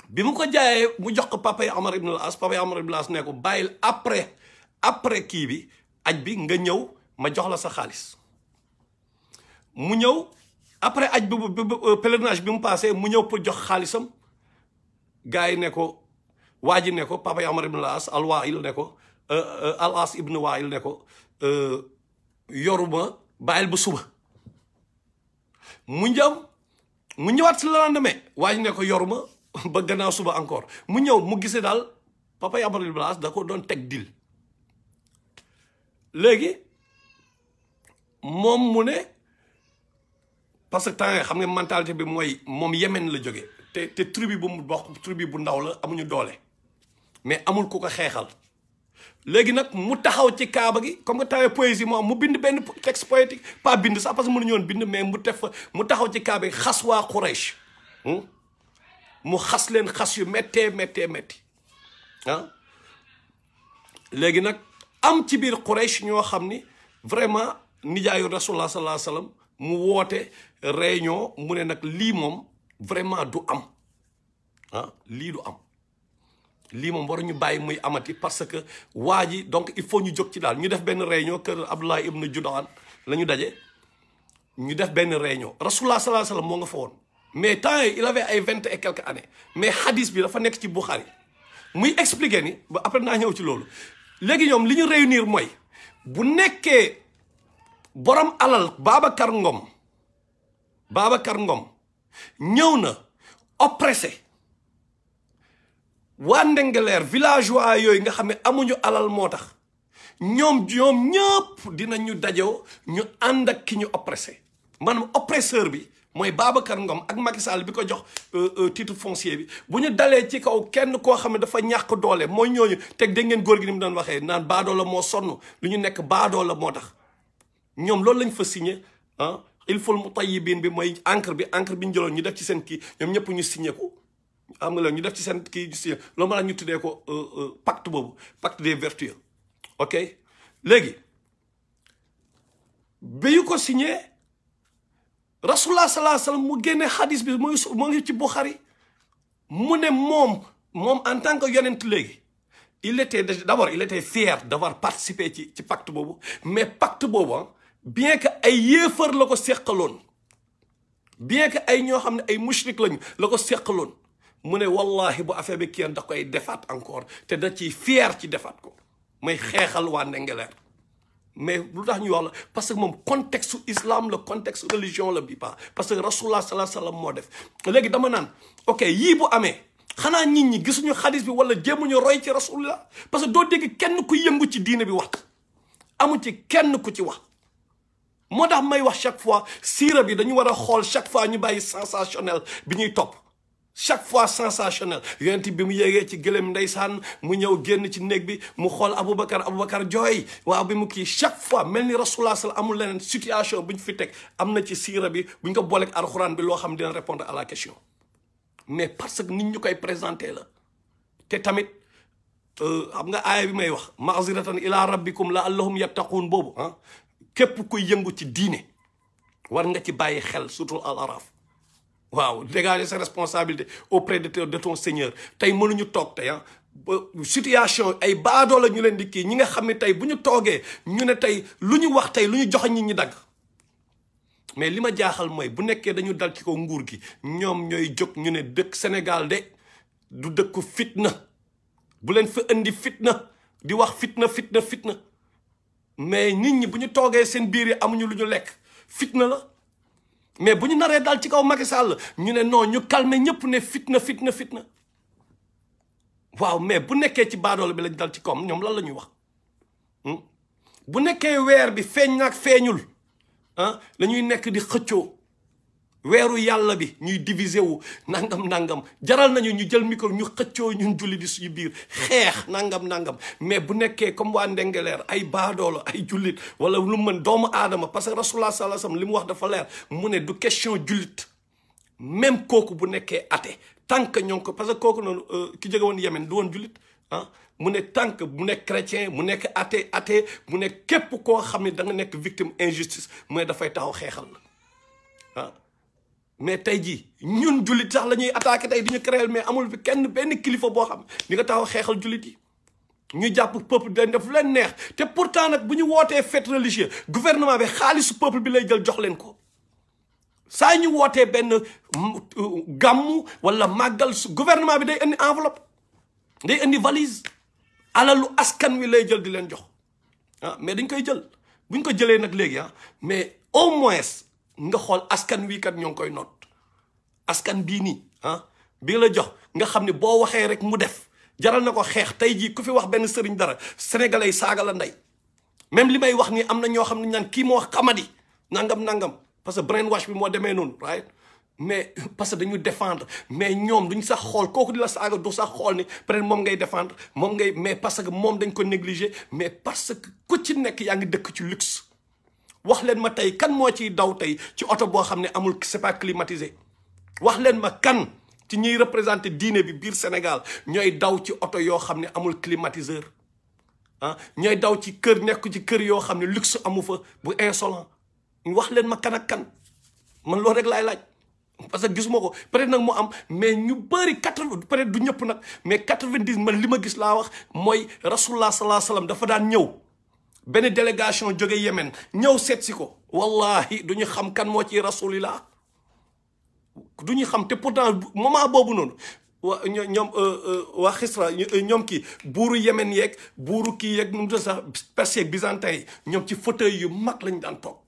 bi mu ko jaayee mu jox ko papa yi Amar ibn al-As ne ko bàyyil après kii bi aj bi nga ñëw ma jox la sa xaalis mu ñëw après aj bi pèlerinage bi mu passé mu ñëw pour jox xaalisam gars yi ne ko waa ji ne ko papa yi Amar ibn al-As al-Wa'il ne ko al-As ibn Wa'il ne ko yoruma bàyyil ba suba mu ñëwaat si le lendemain waa ji ne ko yoruma ba gannaaw suba encore mu ñëw mu gisee daal papa yi Amar ibn al-As da ko doon teg dil léegi moom mu ne parce que temps xam nga mentalité bi mooy moom Yémen la jóge te tribu bu mu bokk tribu bu ndaw la amuñu doole mais amul ku ko xeexal léegi nag mu taxaw ci kaaba gi comme que temps poésie moo am mu bind benn texte poétique pas bind sax parce que mënuñu woon bind mais mu taxaw ci kaaba gi xas waa Quraysh mu xas leen xas yu méttee léegi nag am ci biir Quraysh ñoo xam ni vraiment nijaayu rasulullah sallallahu alayhi wasallam mu woote réunion mu ne nag lii moom vraiment du am lii du am lii moom waruñu bàyyi muy amati parce que waa ji donc il faut ñu jóg ci daal ñu def benn réunion kër Abdullah ibn Judaan la ñu daje ñu def benn réunion rasulullah sallallahu alayhi wasallam moo nga fa woon mais temps yi il avait ay 20 et quelques années mais hadis bi dafa nekk ci Bukhari muy expliquer ni ba après naa ñëw ci loolu léegi ñoom li ñu réunir mooy bu nekkee borom alal Babacar Ngom Babacar Ngom ñëw na oppressé waa Ndegler villageois yooyu nga xam ne amuñu alal moo tax ñoom ñëpp dinañu dajoo ñu ànd ak ki ñu oppressé maanaam oppresseur bi mooy Babacar Ngom ak Macky Sall bi ko jox titre foncier bi bu ñu dalee ci kaw kenn koo xam ne dafa ñàkk doole mooy ñooñu teg dégg ngeen góor gi ni mu doon waxee naan baadoo la moo sonn lu ñu nekk baadoo la moo tax ñoom loolu lañ fa signé ah il faut mu tayyibin bi mooy encre bi ñu jëloon ñu def ci seen kii ñoom ñëpp ñu signé ko am nga la ñu def ci seen kii signé loolu ma la ñu tuddee ko pacte boobu pacte des vertus ok léegi bi yu ko signé rasulullah sallallahu alayhi wasallam mu génne xadis bi moo ngi ci Bukhari mu ne moom en tant que yonent léegi il était fier d'avoir participé ci pacte boobu mais pacte boobu bien que ay yéefar la ko seqaloon bien que ay ñoo xam ne ay mushrik lañu la ko seqaloon mu ne wallahi bu affaire bi kii da koy defaat encore te da ciy fier ci defaat ko may xeexal waa Ndegler mais lu tax ñu wax la parce que moom contexte islam la contexte religion la bi pas parce que rasulullah sallallahu alayhi wasallam moo def léegi dama naan ok yii bu amee xanaa nit ñi gisuñu xadis bi wala jéemuñu roy ci rasulullah parce que doo dégg kenn ku yëngu ci diine bi wax amu ci kenn ku ci wax moo tax may wax chaque fois siira bi dañu war a xool chaque fois ñu bàyyi sensationnel bi ñuy topp chaque fois sensationnel yonent bi mu yéegee ci gëlëm ndeysaan mu ñëw génn ci néeg bi mu xool Aboubacar jooy waaw bi mu kii chaque fois mel ni rasulullah sal amul leneen situation bu ñu fi teg am na ci siira bi bu ñu ko booleeg alxuraan bi loo xam dina répondre à la question mais parce que nit ñu koy présenté la te tamit xam nga aaya bi may wax ma'ziratan ila rabbikum la allahum yattaquun boobu ah képp kuy yëngu ci diine war nga ci bàyyi xel surtout al araf waaw dégager sa responsabilité auprès de ton Seigneur tey mënuñu toog tey situation ay baadoo la ñu leen di kii ñi nga xam ne tey bu ñu toogee ñu ne tey lu ñu wax tey lu ñu joxe nit ñi dagg mais li ma jaaxal mooy bu nekkee dañu dal ci ko nguur gi ñoom ñooy jóg ñu ne dëkk Sénégal de du dëkku fitna bu leen fa indi fitna di wax fitna mais nit ñi bu ñu toogee seen biir yi amuñu lu ñu lekk fitna la mais bu ñu naree dal ci kaw Macky Sall ñu ne non ñu calmer ñëpp ne fitna waaw mais bu nekkee ci baadoolo bi lañ dal ci kawam ñoom lan la ñuy wax bu nekkee weer bi feeñ naag feeñul ah la ñuy nekk di xëccoo weeru yàlla bi ñuy diviser wu nangam jaral nañu ñu jël micro ñu xëccoo ñun julli di suñu biir xeex nangam mais bu nekkee comme waa Ndegler ay baadoolo ay jullit wala lu mën doomu aadama parce que rasulullah sallallahu alayhi wasallam li mu wax dafa leer mu ne du question jullit même kooku bu nekkee athée tant que ñoo ko parce que kooku noonu ki jóge woon Yémen du woon jullit ah mu ne tant que mu nekk chrétien mu nekk athée mu nekk képp koo xam ne da nga nekk victime injustice mu ne dafay taxaw xeexal la ah mais tey jii ñun jullit sax la ñuy attaqué tey di ñu créer mais amul fi benn kilifa boo xam di nga taxaw xeexal jullit yi ñu jàpp peuple dañ def leen neex te pourtant nag bu ñu wootee fête religieuse gouvernement bi xaalisu peuple bi lay jël jox leen ko saa ñu wootee benn gàmmu wala màggal su gouvernement bi day indi enveloppe day indi valise alalu askan wi lay jël di leen jox ah mais dañ koy jël buñ ko jëlee nag léegi ah mais au moins nga xool askan wii kat ñoo ngi koy noot askan bii nii ah bi nga la jox nga xam ne boo waxee rek mu def jaral na ko xeex tey jii ku fi wax benn sëriñ dara sénégalais saaga la ndey même li may wax nii am na ñoo xam ne ñaan kii moo wax xamadi nangam parce que brainwash bi moo demee noonu right mais parce que dañu défendre mais ñoom duñ sax xool kooku di la saaga du sax xool ni peut-être moom ngay défendre moom ngay mais parce que moom dañ ko négliger mais parce que ku ci nekk yaa ngi dëkk ci luxe wax leen ma tey kan moo ciy daw tey ci oto boo xam ne amul c'est pas climatisé wax leen ma kan ci ñuy représenter diine bi biir Sénégal ñooy daw ci oto yoo xam ne amul climatiseur ah ñooy daw ci kër nekk ci kër yoo xam ne luxe amu fa bu insolent wax leen ma kan ak kan man loolu rek laay laaj parce que gisuma ko peut-être nag mu am mais ñu bëri peut-être du ñëpp nag mais 90 man li ma gis laa wax mooy rasulullah sallallahu alayhi wasallam dafa daan ñëw benn délégation jóge Yémen ñëw seet si ko wallahi du ñu xam kan moo ci rasulillah du ñu xam te pourtant moment boobu noonu ñoom waa Xisra ñoom kii buuru Yémen yeeg buuru kii yeeg nu mu tudd sax Perse yeeg byzantin yi ñoom ci fauteuil yu mag lañ daan toog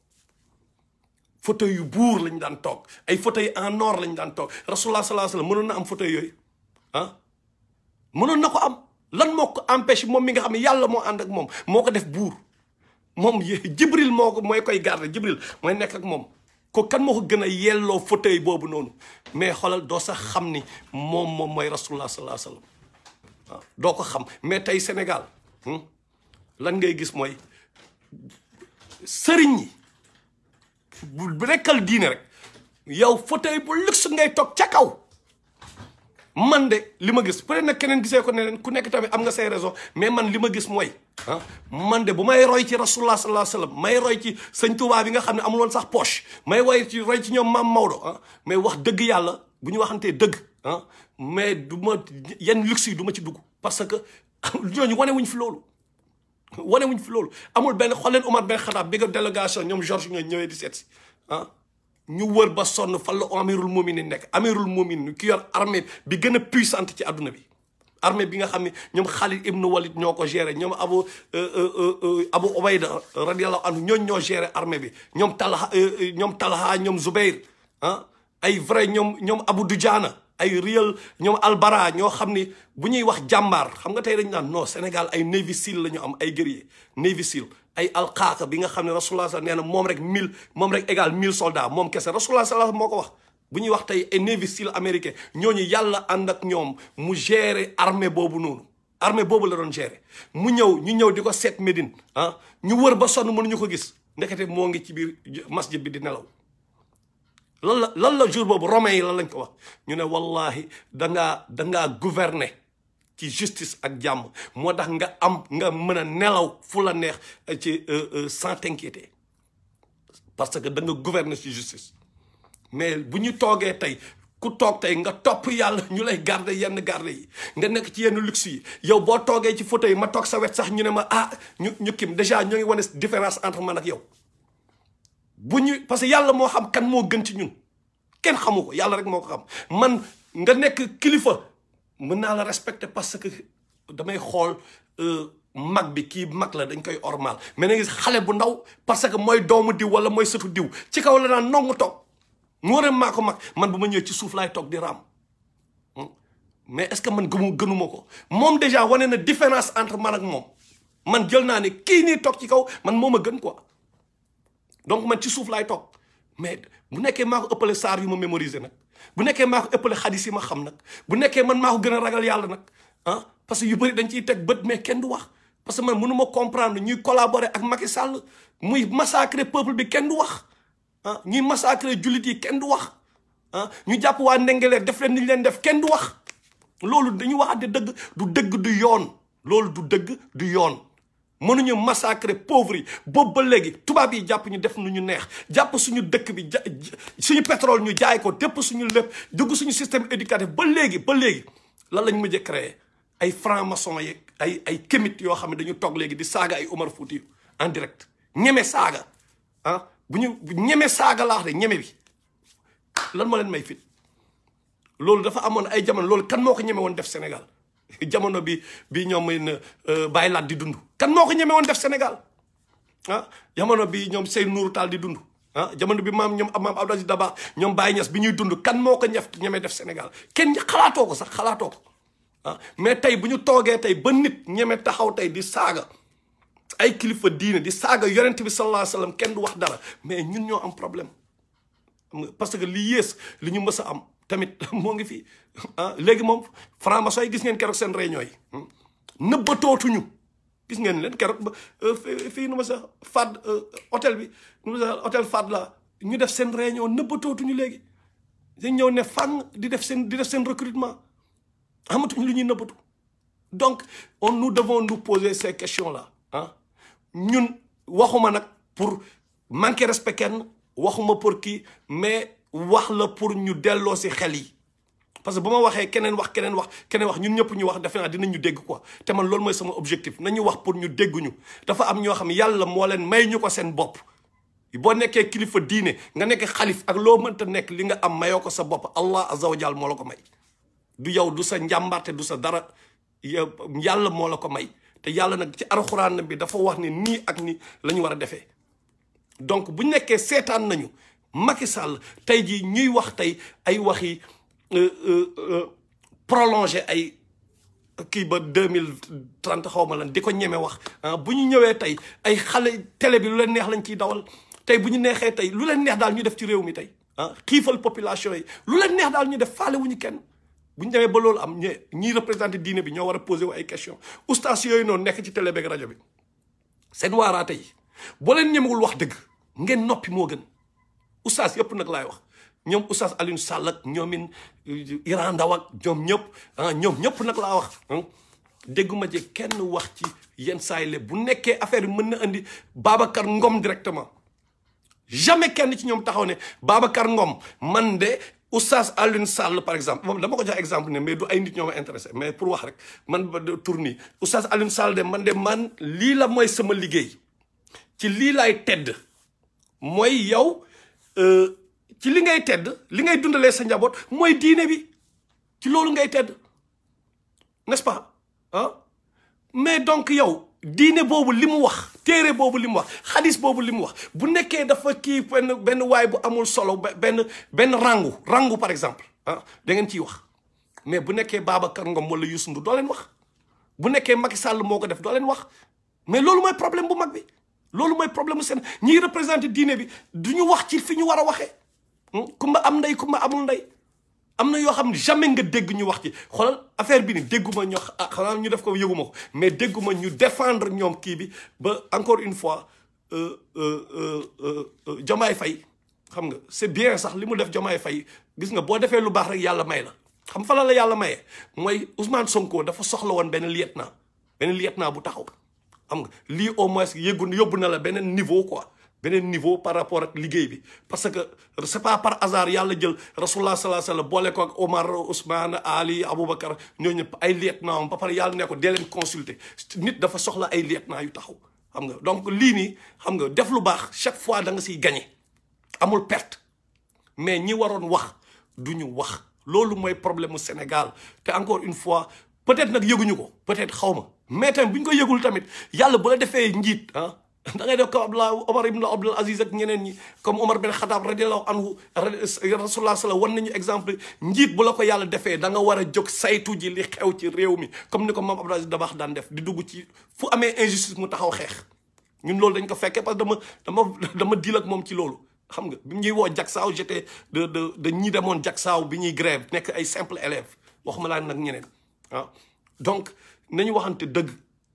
fauteuil yu buur lañ daan toog ay fauteuil en or lañ daan toog rasulullah sallallahu alayhi wasallam mënoon na am fauteuil yooyu mënoon na ko am lan moo ko empêché moom mi nga xam ne yàlla moo ànd ak moom moo ko def buur moom jibril mooy koy garder jibril mooy nekk ak moom ko kan moo ko gën a yelloo fauteuil boobu noonu mais xoolal doo sax xam ni moom mooy rasulullah sallallahu alayhi wasallam waaw doo ko xam mais tey Sénégal lan ngay gis mooy sëriñ ñi bu rekkal diine rek yow fauteuil bu luxe ngay toog ca kaw man de li ma gis peut-être nag keneen gisee ko neneen ku nekk tamit am nga say raison mais man li ma gis mooy man de bu may roy ci rasulullah sallallahu alayhi wasallam may roy ci sëñ Tuubaa bi nga xam ne amul woon sax poche may roy ci ñoom maam Maodo mais wax dëgg yàlla bu ñu waxantee dëgg mais du ma yenn luxe yi du ma ci dugg parce que ñooñu wane wuñ fi loolu amul benn xool leen Omar Ben Khattab bi nga délégation ñoom Georges ñoo ñëwee di seet si ñu wër ba sonn fan la amirul muminin nekk amirul muminin ki yor armée bi gën a puissante ci àdduna bi armée bi nga xam ne ñoom Khalid ibn Walid ñoo ko géré ñoom Abu Ubayda radiyallahu anhu ñoo géré armée bi ñoom Talha ñoom Zubair ay vrai ñoom Abu Dujana ay réel ñoom Albara ñoo xam ni bu ñuy wax jàmbaar xam nga tey dañ naan non Sénégal ay Navy SEAL la ñu am ay guerrier Navy SEAL ay alqaaka bi nga xam ne rasulullah sax nee na moom rek égal 1000 soldats moom kese rasulullah sallallahu moo ko wax bu ñuy wax tey ay Navy SEAL américain ñooñu yàlla ànd ak ñoom mu gérer armée boobu noonu armée boobu la doon gérer ñu ñëw di ko seet Médine ñu wër ba sonn mënuñu ko gis ndekete moo ngi ci biir masjid bi di nelaw lan la jour boobu romain yi lan lañ ko wax ñu ne wallahi dangaa gouverner ci justice ak jàmm moo tax nga mën a nelaw fu la neex ci sans t'inquiéter parce que da nga gouverner ci justice mais bu ñu toogee tey ku toog tey nga topp yàlla ñu lay garder yenn garde yi nga nekk ci yenn luxe yi yow boo toogee ci fauteuil ma toog sa wet sax ñu ne ma ñu kim déjà ñoo ngi wane différence entre man ak yow parce que yàlla moo xam kan moo gën ci ñun kenn xamu ko yàlla rek moo ko xam man nga nekk kilifa mën naa la respecter parce que damay xool mag bi kii mag la dañ koy ormal mais na gis xale bu ndaw parce que mooy doomu diw wala mooy sëtu diw ci kaw la daan nongu toog mu war a maa ko mag man bu ma ñëwee ci suuf laay toog di raam mais est-ce que man gënuma ko moom déjà wane na différence entre man ak moom man jël naa ne kii nii toog ci kaw man moo ma gën quoi donc man ci suuf laay toog mais bu nekkee maa ko ëppale saar yu ma mémoriser nag bu nekkee maa ko ëppale xadis yi ma xam nag bu nekkee man maa ko gën a ragal yàlla nag parce que yu bëri dañ ciy teg bët mais kenn du wax parce que man mënu ma comprendre ñuy collaborer ak Macky Sall muy massacrer peuple bi kenn du wax ñuy massacrer jullit yi kenn du wax ñu jàpp waa Ndegler def leen ni ñu leen def kenn du wax loolu dañuy waxante dëgg du yoon loolu du dëgg du yoon mënuñu massacrer pauvres yi boobu ba léegi tubaab yi jàpp ñu def nu ñu neex jàpp suñu dëkk bi suñu pétrole ñu jaay ko dépp suñu lépp dugg suñu système éducatif ba léegi lan lañ mujjee créer ay franc-maçon yeeg ay kémit yoo xam ne dañu toog léegi di saaga ay Omar Fouti en direct ñeme saaga bu ñu ñeme saaga laax de ñeme bi lan moo leen may fit loolu dafa amoon ay jamono loolu kan moo ko ñeme woon def Sénégal jamono bi ñoom Baye Laat di dund kan moo ko ñeme woon def Sénégal jamono bi ñoom Seydou Nourou Tall di dund jamono bi maam Abdou Aziz Dabakh ñoom Baye Niass bi ñuy dund kan moo ko ñeme def Sénégal kenn xalaatoo ko sax xalaatoo ko mais tey bu ñu toogee tey ba nit ñeme taxaw tey di saaga ay kilifa diine di saaga yonent bi sallallahu alayhi wa sallam kenn du wax dara mais ñun ñoo am problème parce que li yées li ñu mës a am tamit moo ngi fi léegi moom franc-maçon yi gis ngeen keroog seen réunion yi nëbbatootuñu gis ngeen leen keroog ba fii nu ma sax fad hôtel bi nu ma sax hôtel fad la ñu def seen réunion nëbbatootuñu léegi dañ ñëw ne fang di def seen recrutement amatuñu lu ñuy nëbbatu donc nous devons nous poser ces questions là ñun waxuma nag pour manquer respect kenn waxuma pour kii mais wax la pour ñu delloo si xel yi parce que bu ma waxee keneen wax ñun ñëpp ñu wax defe naa dinañ ñu dégg quoi te man loolu mooy sama objectif nañu wax pour ñu dégguñu dafa am ñoo xam yàlla moo leen may ñu ko seen bopp boo nekkee kilifa diine nga nekk xalif ak loo mënta nekk li nga am mayoo ko sa bopp Allah azza wa jal moo la ko may du yow du sa njàmbarte du sa dara yàlla moo la ko may te yàlla nag ci alxuraan bi dafa wax ne nii ak ni la ñu war a defee donc bu nekkee seetaan nañu Macky Sall tey jii ñuy wax tey ay waxi prolongé ay kii ba 2030 xaw ma lan di ko ñeme wax bu ñu ñëwee tey ay xale télé bi lu leen neex lañ ciy dawal tey bu ñu neexee tey lu leen neex daal ñu def ci réew mi tey xiifal population yi lu leen neex daal ñu def faale wuñu kenn bu ñu demee ba loolu am ñiy représenté diine bi ñoo war a posé wu ay question oustaz yooyu noonu nekk ci télé beeg rajo bi seen waaraate yi boo leen ñemewul wax dëgg ngeen noppi moo gën oustaz yëpp nag laay wax ñoom oustaz Alioune Sall ak ñoomin Iran Ndaw ak ñoom ñëpp nag laa wax dégguma ci kenn wax ci yenn saa yi bu nekkee affaire bi mën na indi Babacar Ngom directement jamais kenn ci ñoom taxaw ne Babacar Ngom man de oustaz Alioune Sall par exemple moom dama ko jox exemple ne mais du ay nit ñoo ma intéressé mais pour wax rek man tourni oustaz Alioune Sall de man lii la mooy sama liggéey ci lii laay tedd mooy yow ci li ngay tedd li ngay dundalee sa njaboot mooy diine bi ci loolu ngay tedd n'est-ce pas mais donc yow diine boobu li mu wax téere boobu li mu wax xadis boobu li mu wax bu nekkee dafa kii benn waay bu amul solo benn rangu par exemple da ngeen ciy wax mais bu nekkee Babacar Ngom wala Youssou Ndour doo leen wax bu nekkee Macky Sall moo ko def doo leen wax mais loolu mooy problème bu mag bi loolu mooy problème seen ñiy représenté diine bi du ñu wax ci fi ñu war a waxee kumba am ndey kumba amul ndey am na yoo xam ne jamais nga dégg ñu wax ci xoolal affaire bi ni dégguma ñoo xanaa ñu def ko yëguma ko mais dégguma ñu défendre ñoom kii bi ba encore une fois Diomaye Faye xam nga c'est bien sax li mu def Diomaye Faye gis nga boo defee lu baax rek yàlla may la xam fa la yàlla mayee mooy Ousmane Sonko dafa soxla woon benn lieutenant bu taxaw xam nga lii au moins yóbbu na la beneen niveau quoi beneen niveau par rapport ak liggéey bi parce que c'est pas par hasard yàlla jël rasulullah sallallahu alayhi wa sallam boole ko ak Omar Ousmane Ali Aboubacar ñooñu ñëpp ay lieutenant ba pare yàlla ne ko dee leen consulter nit dafa soxla ay lieutenant yu taxaw xam nga donc lii nii xam nga def lu baax chaque fois da nga siy gagné amul perte mais ñi waroon wax du ñu wax loolu mooy problème mu Sénégal te encore une fois peut-être nag yëguñu ko peut-être xaw ma mais tamit bu ñu ko yëgul tamit yàlla bu la defee njiit da ngay def comme Omar ibn Abdul Aziz ak ñeneen ñi comme Omar bin Khattab radiyallahu anhu rasulullah sallallahu wan nañu exemple njiit bu la ko yàlla defee da nga war a jóg saytu ji li xew ci réew mi comme ni ko Mame Abdou Aziz Dabakh daan def di dugg ci fu amee injustice mu taxaw xeex ñun loolu dañ ko fekkee parce que dama deal ak moom ci loolu xam nga bi ñuy woo jagsaaw j'étais de ñi demoon jagsaaw bi ñuy grève nekk ay simple élève waxuma laa nag ñeneen donc nañu waxante dëgg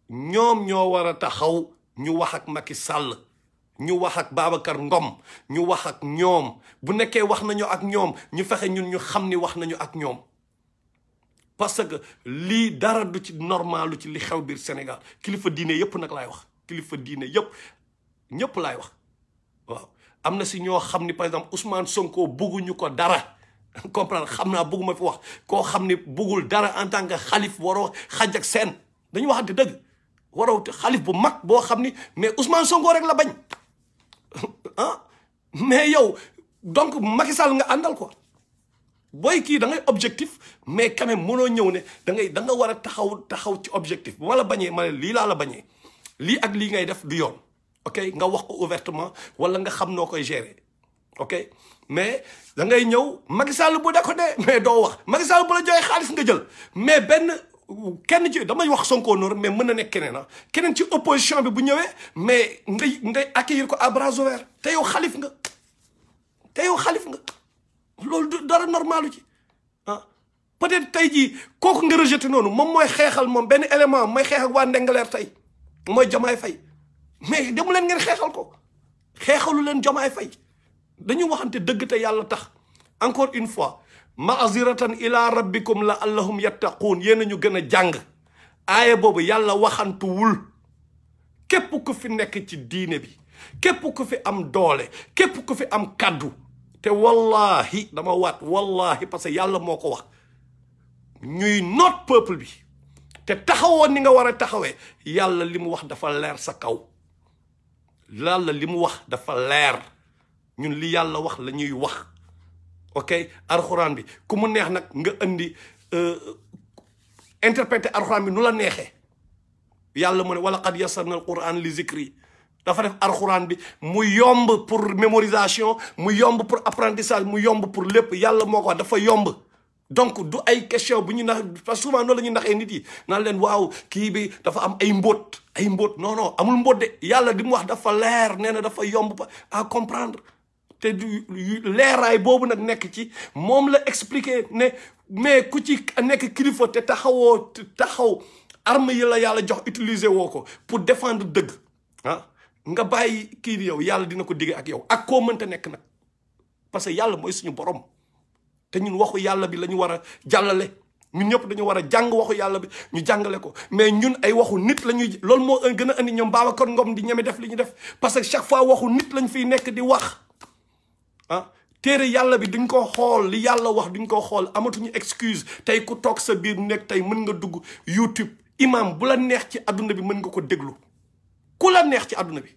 ñoom ñoo war a taxaw ñu wax ak Macky Sall ñu wax ak Babacar Ngom ñu wax ak ñoom bu nekkee wax nañu ak ñoom ñu fexe ñun ñu xam ni wax nañu ak ñoom parce que lii dara du ci normalu ci li xew biir Sénégal kilifa diine yëpp nag laay wax kilifa diine yëpp ñëpp laay wax waaw am na si ñoo xam ni par exemple Ousmane Sonko bugguñu ko dara comprendre xam naa bugguma fi wax koo xam ni buggul dara en tant que xalif waroo xaj ak seen dañu waxante dëgg waroo xalif bu mag boo xam ni mais Ousmane Sonko rek la bañ mais yow donc Macky Sall nga àndal quoi booy kii da ngay objectif mais quand même mënoo ñëw ne da nga war a taxaw ci objectif bu ma la bañee ma ne lii laa la bañee lii ak lii ngay def du yoon ok nga wax ko ouvertement wala nga xam noo koy gérer ok mais da ngay ñëw Macky Sall bu da ko dee mais doo wax Macky Sall bu la joxee xaalis nga jël mais kenn ci damay wax Sonko noonu mais mën na nekk keneen ci opposition bi bu ñëwee mais ngay accueillir ko à bras ouverts te yow xalif nga loolu du dara normalu ci peut-être tey jii kooku nga rejeté noonu moom mooy xeexal moom benn élément mooy xeex ak waa Ndegler tey mooy Diomaye Faye mais demu leen ngeen xeexal ko xeexalu leen Diomaye Faye dañu waxante dëgg te yàlla tax encore une fois maaziratan ila rabbikum la allahum yattaquun yéen a ñu gën a jàng aaya boobu yàlla waxantuwul képp ku fi nekk ci diine bi képp ku fi am doole képp ku fi am kaddu te wallahi dama waat wallahi parce que yàlla moo ko wax ñuy noot peuple bi te taxawoon ni nga war a taxawee yàlla li mu wax dafa leer sa kaw yàlla li mu wax dafa leer ñun li yàlla wax la ñuy wax ok alxuraan bi ku mu neex nag nga indi interpréter alxuraan bi nu la neexee yàlla mu ne wala qad yassarna alquran li zikri dafa def alxuraan bi mu yomb pour mémorisation mu yomb pour apprentissage mu yomb pour lépp yàlla moo ko wax dafa yomb. donc du ay question bu ñu nax parce que souvent noonu la ñuy naxee nit yi naan leen waaw kii bi dafa am ay mbóot non amul mbóot de yàlla di mu wax dafa leer nee na dafa yomb à comprendre te du leeraay boobu nag nekk ci moom la expliquer ne mais ku ci nekk kilifa te taxaw arme yi la yàlla jox utiliser woo ko pour défendre dëgg nga bàyyi kii di yow yàlla dina ko digge ak yow ak koo mënta nekk nag parce que yàlla mooy suñu borom te ñun waxu yàlla bi la ñu war a jàllale ñun ñëpp dañu war a jàng waxu yàlla bi ñu jàngale ko mais ñun ay waxu nit la ñuy loolu moo gën a andi ñoom Babacar Ngom di ñeme def li ñu def parce que chaque fois waxu nit lañ fiy nekk di wax téere yàlla bi duñ ko xool li yàlla wax duñ ko xool amatuñu excuse tey ku toog sa biir nekk tey mën nga dugg YouTube imam bu la neex ci adduna bi mën nga ko déglu ku la neex ci adduna bi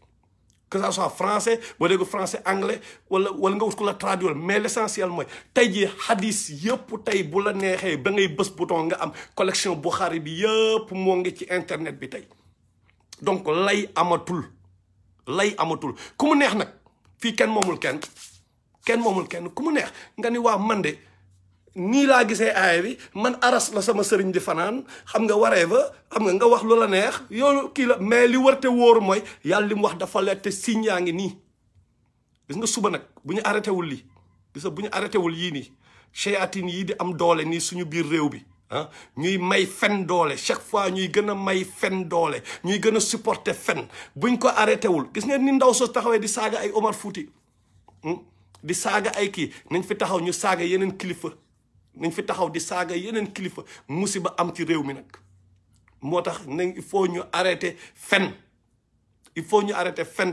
que ça soit français boo dégg français anglais wala nga wut ku la traduire mais l'essentiel mooy tey jii hadis yëpp tey bu la neexee ba ngay bës bouton nga am collection Bukhari bi yëpp moo ngi ci internet bi tey donc lay amatul ku mu neex nag fii kenn moomul kenn ku mu neex nga ni waa man de nii laa gisee aaya bi man aras la sama sëriñ di fanaan xam nga waree ba xam nga wax lu la neex yow kii la mais li warte wóor mooy yàlla li mu wax dafa leer te signe yaa ngi nii gis nga suba nag bu ñu arrêté wul lii gis nga bu ñu arrêté wul yii nii shayatin yii di am doole nii suñu biir réew bi ñuy may fen doole chaque fois ñuy gën a may fen doole ñuy gën a supporter fen buñ ko arrêté wul gis nga ni ndaw soo taxawee di saaga ay Omar Fouti di saaga ay kii nañ fi taxaw ñu saaga yeneen kilifa nañ fi taxaw di saaga yeneen kilifa musiba am ci réew mi nag moo tax nañ il faut ñu arrêter fen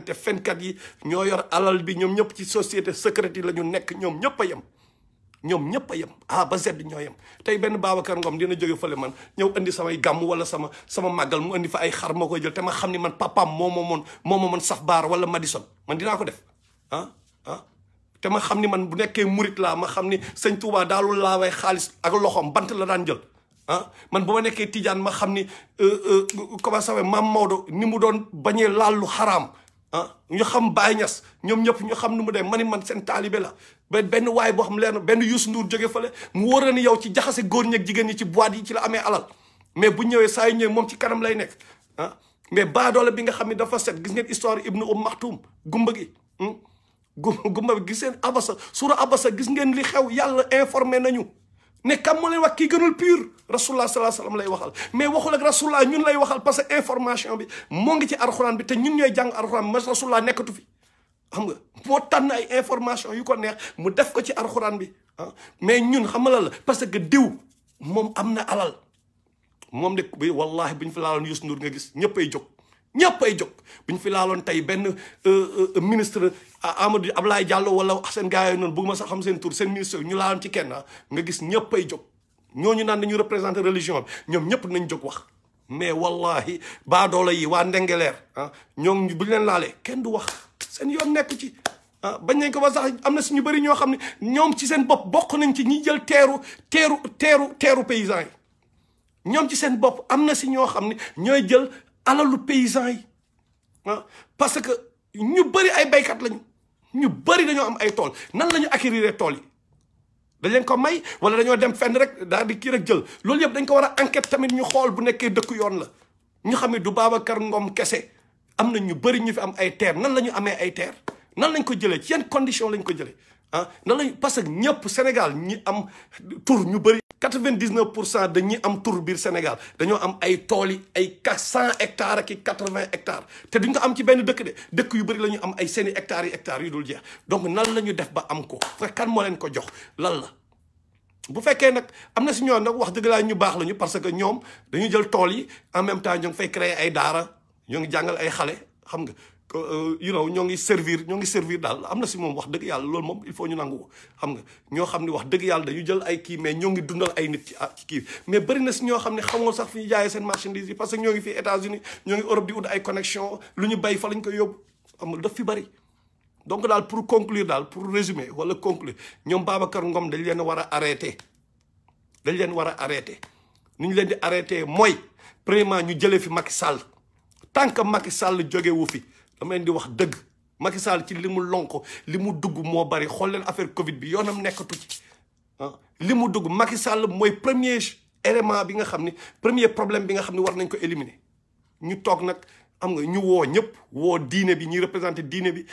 te fenkat yi ñoo yor alal bi ñoom ñëpp ci société secrète yi la ñu nekk ñoom ñëpp a yem A ba Z ñoo yem tey benn Babacar Ngom dina jóge fële man ñëw indi samay gàmm wala sama màggal mu indi fa ay xar ma koy jël te ma xam ni man papaam moo ma moon saf baar wala Madison man dinaa ko def te ma xam ni man bu nekkee murit laa ma xam ni sëñ Touba daalul laaway xaalis ak loxoom bant la daan jël man bu ma nekkee Tijaan ma xam ni comment ça va maam Maodo ni mu doon bañee laal lu xaraam ñu xam Baye Niass ñoom ñëpp ñu xam nu mu dem man seen taalibe la benn waay boo xam leer na benn Youssou Ndour jóge fële mu wóor ni yow ci jaxase góor ñeeg jigéen ñi ci boîte yi ci la amee alal mais bu ñëwee saa yu ñëwee moom ci kanam lay nekk mais baadoole bi nga xam ne dafa set gis ngeen histoire Ibnu Maktoum gumba gi gumba bi gis ngeen abasa sura abasa gis ngeen li xew yàlla informé nañu ne kam moo leen wax kii gënul pur rasulullah sallallahu alayhi wasallam lay waxal mais waxul ak rasulullah ñun lay waxal parce que information bi moo ngi ci alxuraan bi te ñun ñooy jàng alxuraan mas rasulullah nekkatu fi xam nga moo tànn ay information yu ko neex mu def ko ci alxuraan bi mais ñun xam nga la parce que diw moom am na alal moom de bi wallahi bu ñu fi laaloon Youssou Ndour nga gis ñëppay jóg bu ñu fi laaloon tey benn ministre Amadou Abdoulaye Diallo wala seen gars yooyu noonu bëgg ma sax xam seen tur seen ministre ñu laaloon ci kenn nga gis ñëppay jóg ñooñu naan dañu représenter religion bi ñoom ñëpp nañ jóg wax mais wallahi baadoola yi waa Ndegler ñoom bu ñu leen laalee kenn du wax seen yoon nekk ci bañ nañ ko ba sax am na suñu bëri ñoo xam ne ñoom ci seen bopp bokk nañ ci ñi jël teeru paysans yi ñoom ci seen bopp am na si ñoo xam ne ñooy jël alalu paysans yi parce que ñu bëri ay baykat lañu ñu bëri dañoo am ay tool nan la ñu acquérir tool yi dañ leen ko may wala dañoo dem fenn rek daal di kii rek jël loolu yëpp dañ ko war a enquête tamit ñu xool bu nekkee dëkku yoon la ñu xam ne du Babacar Ngom kese am na ñu bëri ñu fi am ay terre nan la ñu amee ay terre nan lañ ko jëlee ci yenn condition lañ ko jëlee nan lañ parce que ñëpp Sénégal ñi am tur ñu bëri 99% de ñi am tur biir Sénégal dañoo am ay tool yi ay 100 hectares ak i 80 hectares te duñ ko am ci benn dëkk de dëkk yu bëri la ñu am ay seeni hectares yi hectares yu dul jeex donc nan la ñu def ba am ko fekk kan moo leen ko jox lan la bu fekkee nag am na si ñoom nag wax dëgg laa ñu baax lañu parce que ñoom dañu jël tool yi en même temps ñoo ngi fay créer ay daara ñoo ngi jàngal ay xale xam nga ñoo ngi servir daal am na si moom wax dëgg yàlla loolu moom il faut ñu nangu ko xam nga ñoo xam ne wax dëgg yàlla dañu jël ay kii mais ñoo ngi dundal ay nit ci kii mais bëri na si ñoo xam ne xamoo sax fi ñu jaayee seen marchandise yi parce que ñoo ngi fii États-Unis ñoo ngi Europe di ut ay connexion lu ñu bay fa lañ koy yóbbu xam nga daf fi bëri donc daal pour conclure daal pour résumer wala conclure ñoom Babacar Ngom dañ leen war a arrêté ni ñu leen di arrêté mooy premièrement ñu jëlee fi Macky Sall tant que Macky Sall jóge wu fi dama leen di wax dëgg Macky Sall ci li mu lonko li mu dugg moo bari xool leen affaire Covid bi yoonam nekkatu ci li mu dugg Macky Sall mooy premier élément bi nga xam ni premier problème bi nga xam ni war nañ ko éliminer ñu toog nag am nga ñu woo ñëpp woo diine bi ñuy représenté diine bi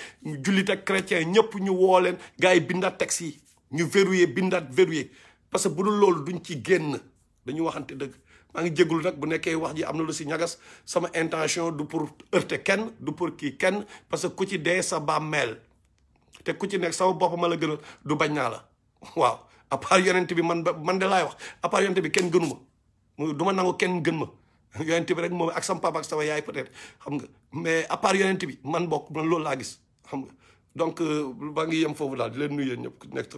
jullit ak chrétien ñëpp ñu woo leen gars yi bindaat texte yi ñu bindaat verrouillé parce que bu dul loolu duñ ci génn dañu waxante dëgg maa ngi jégalu nag bu nekkee wax ji am na lu si ñagas sama intention du pour heurter kenn du pour kii kenn parce que ku ci dee sa bàmmeel te ku ci nekk sama bopp ma la gënal du bañ naa la waaw à part yonent bi man de laay wax à part yonent bi kenn gënu ma du ma nangu kenn gën ma yonent bi rek moom ak sama papa ak sama yaay peut-être xam nga mais à part yonent bi man bokk man loolu laa gis xam nga donc ba ngi yem foofu daal di leen nuyu yéen ñëpp ku nekk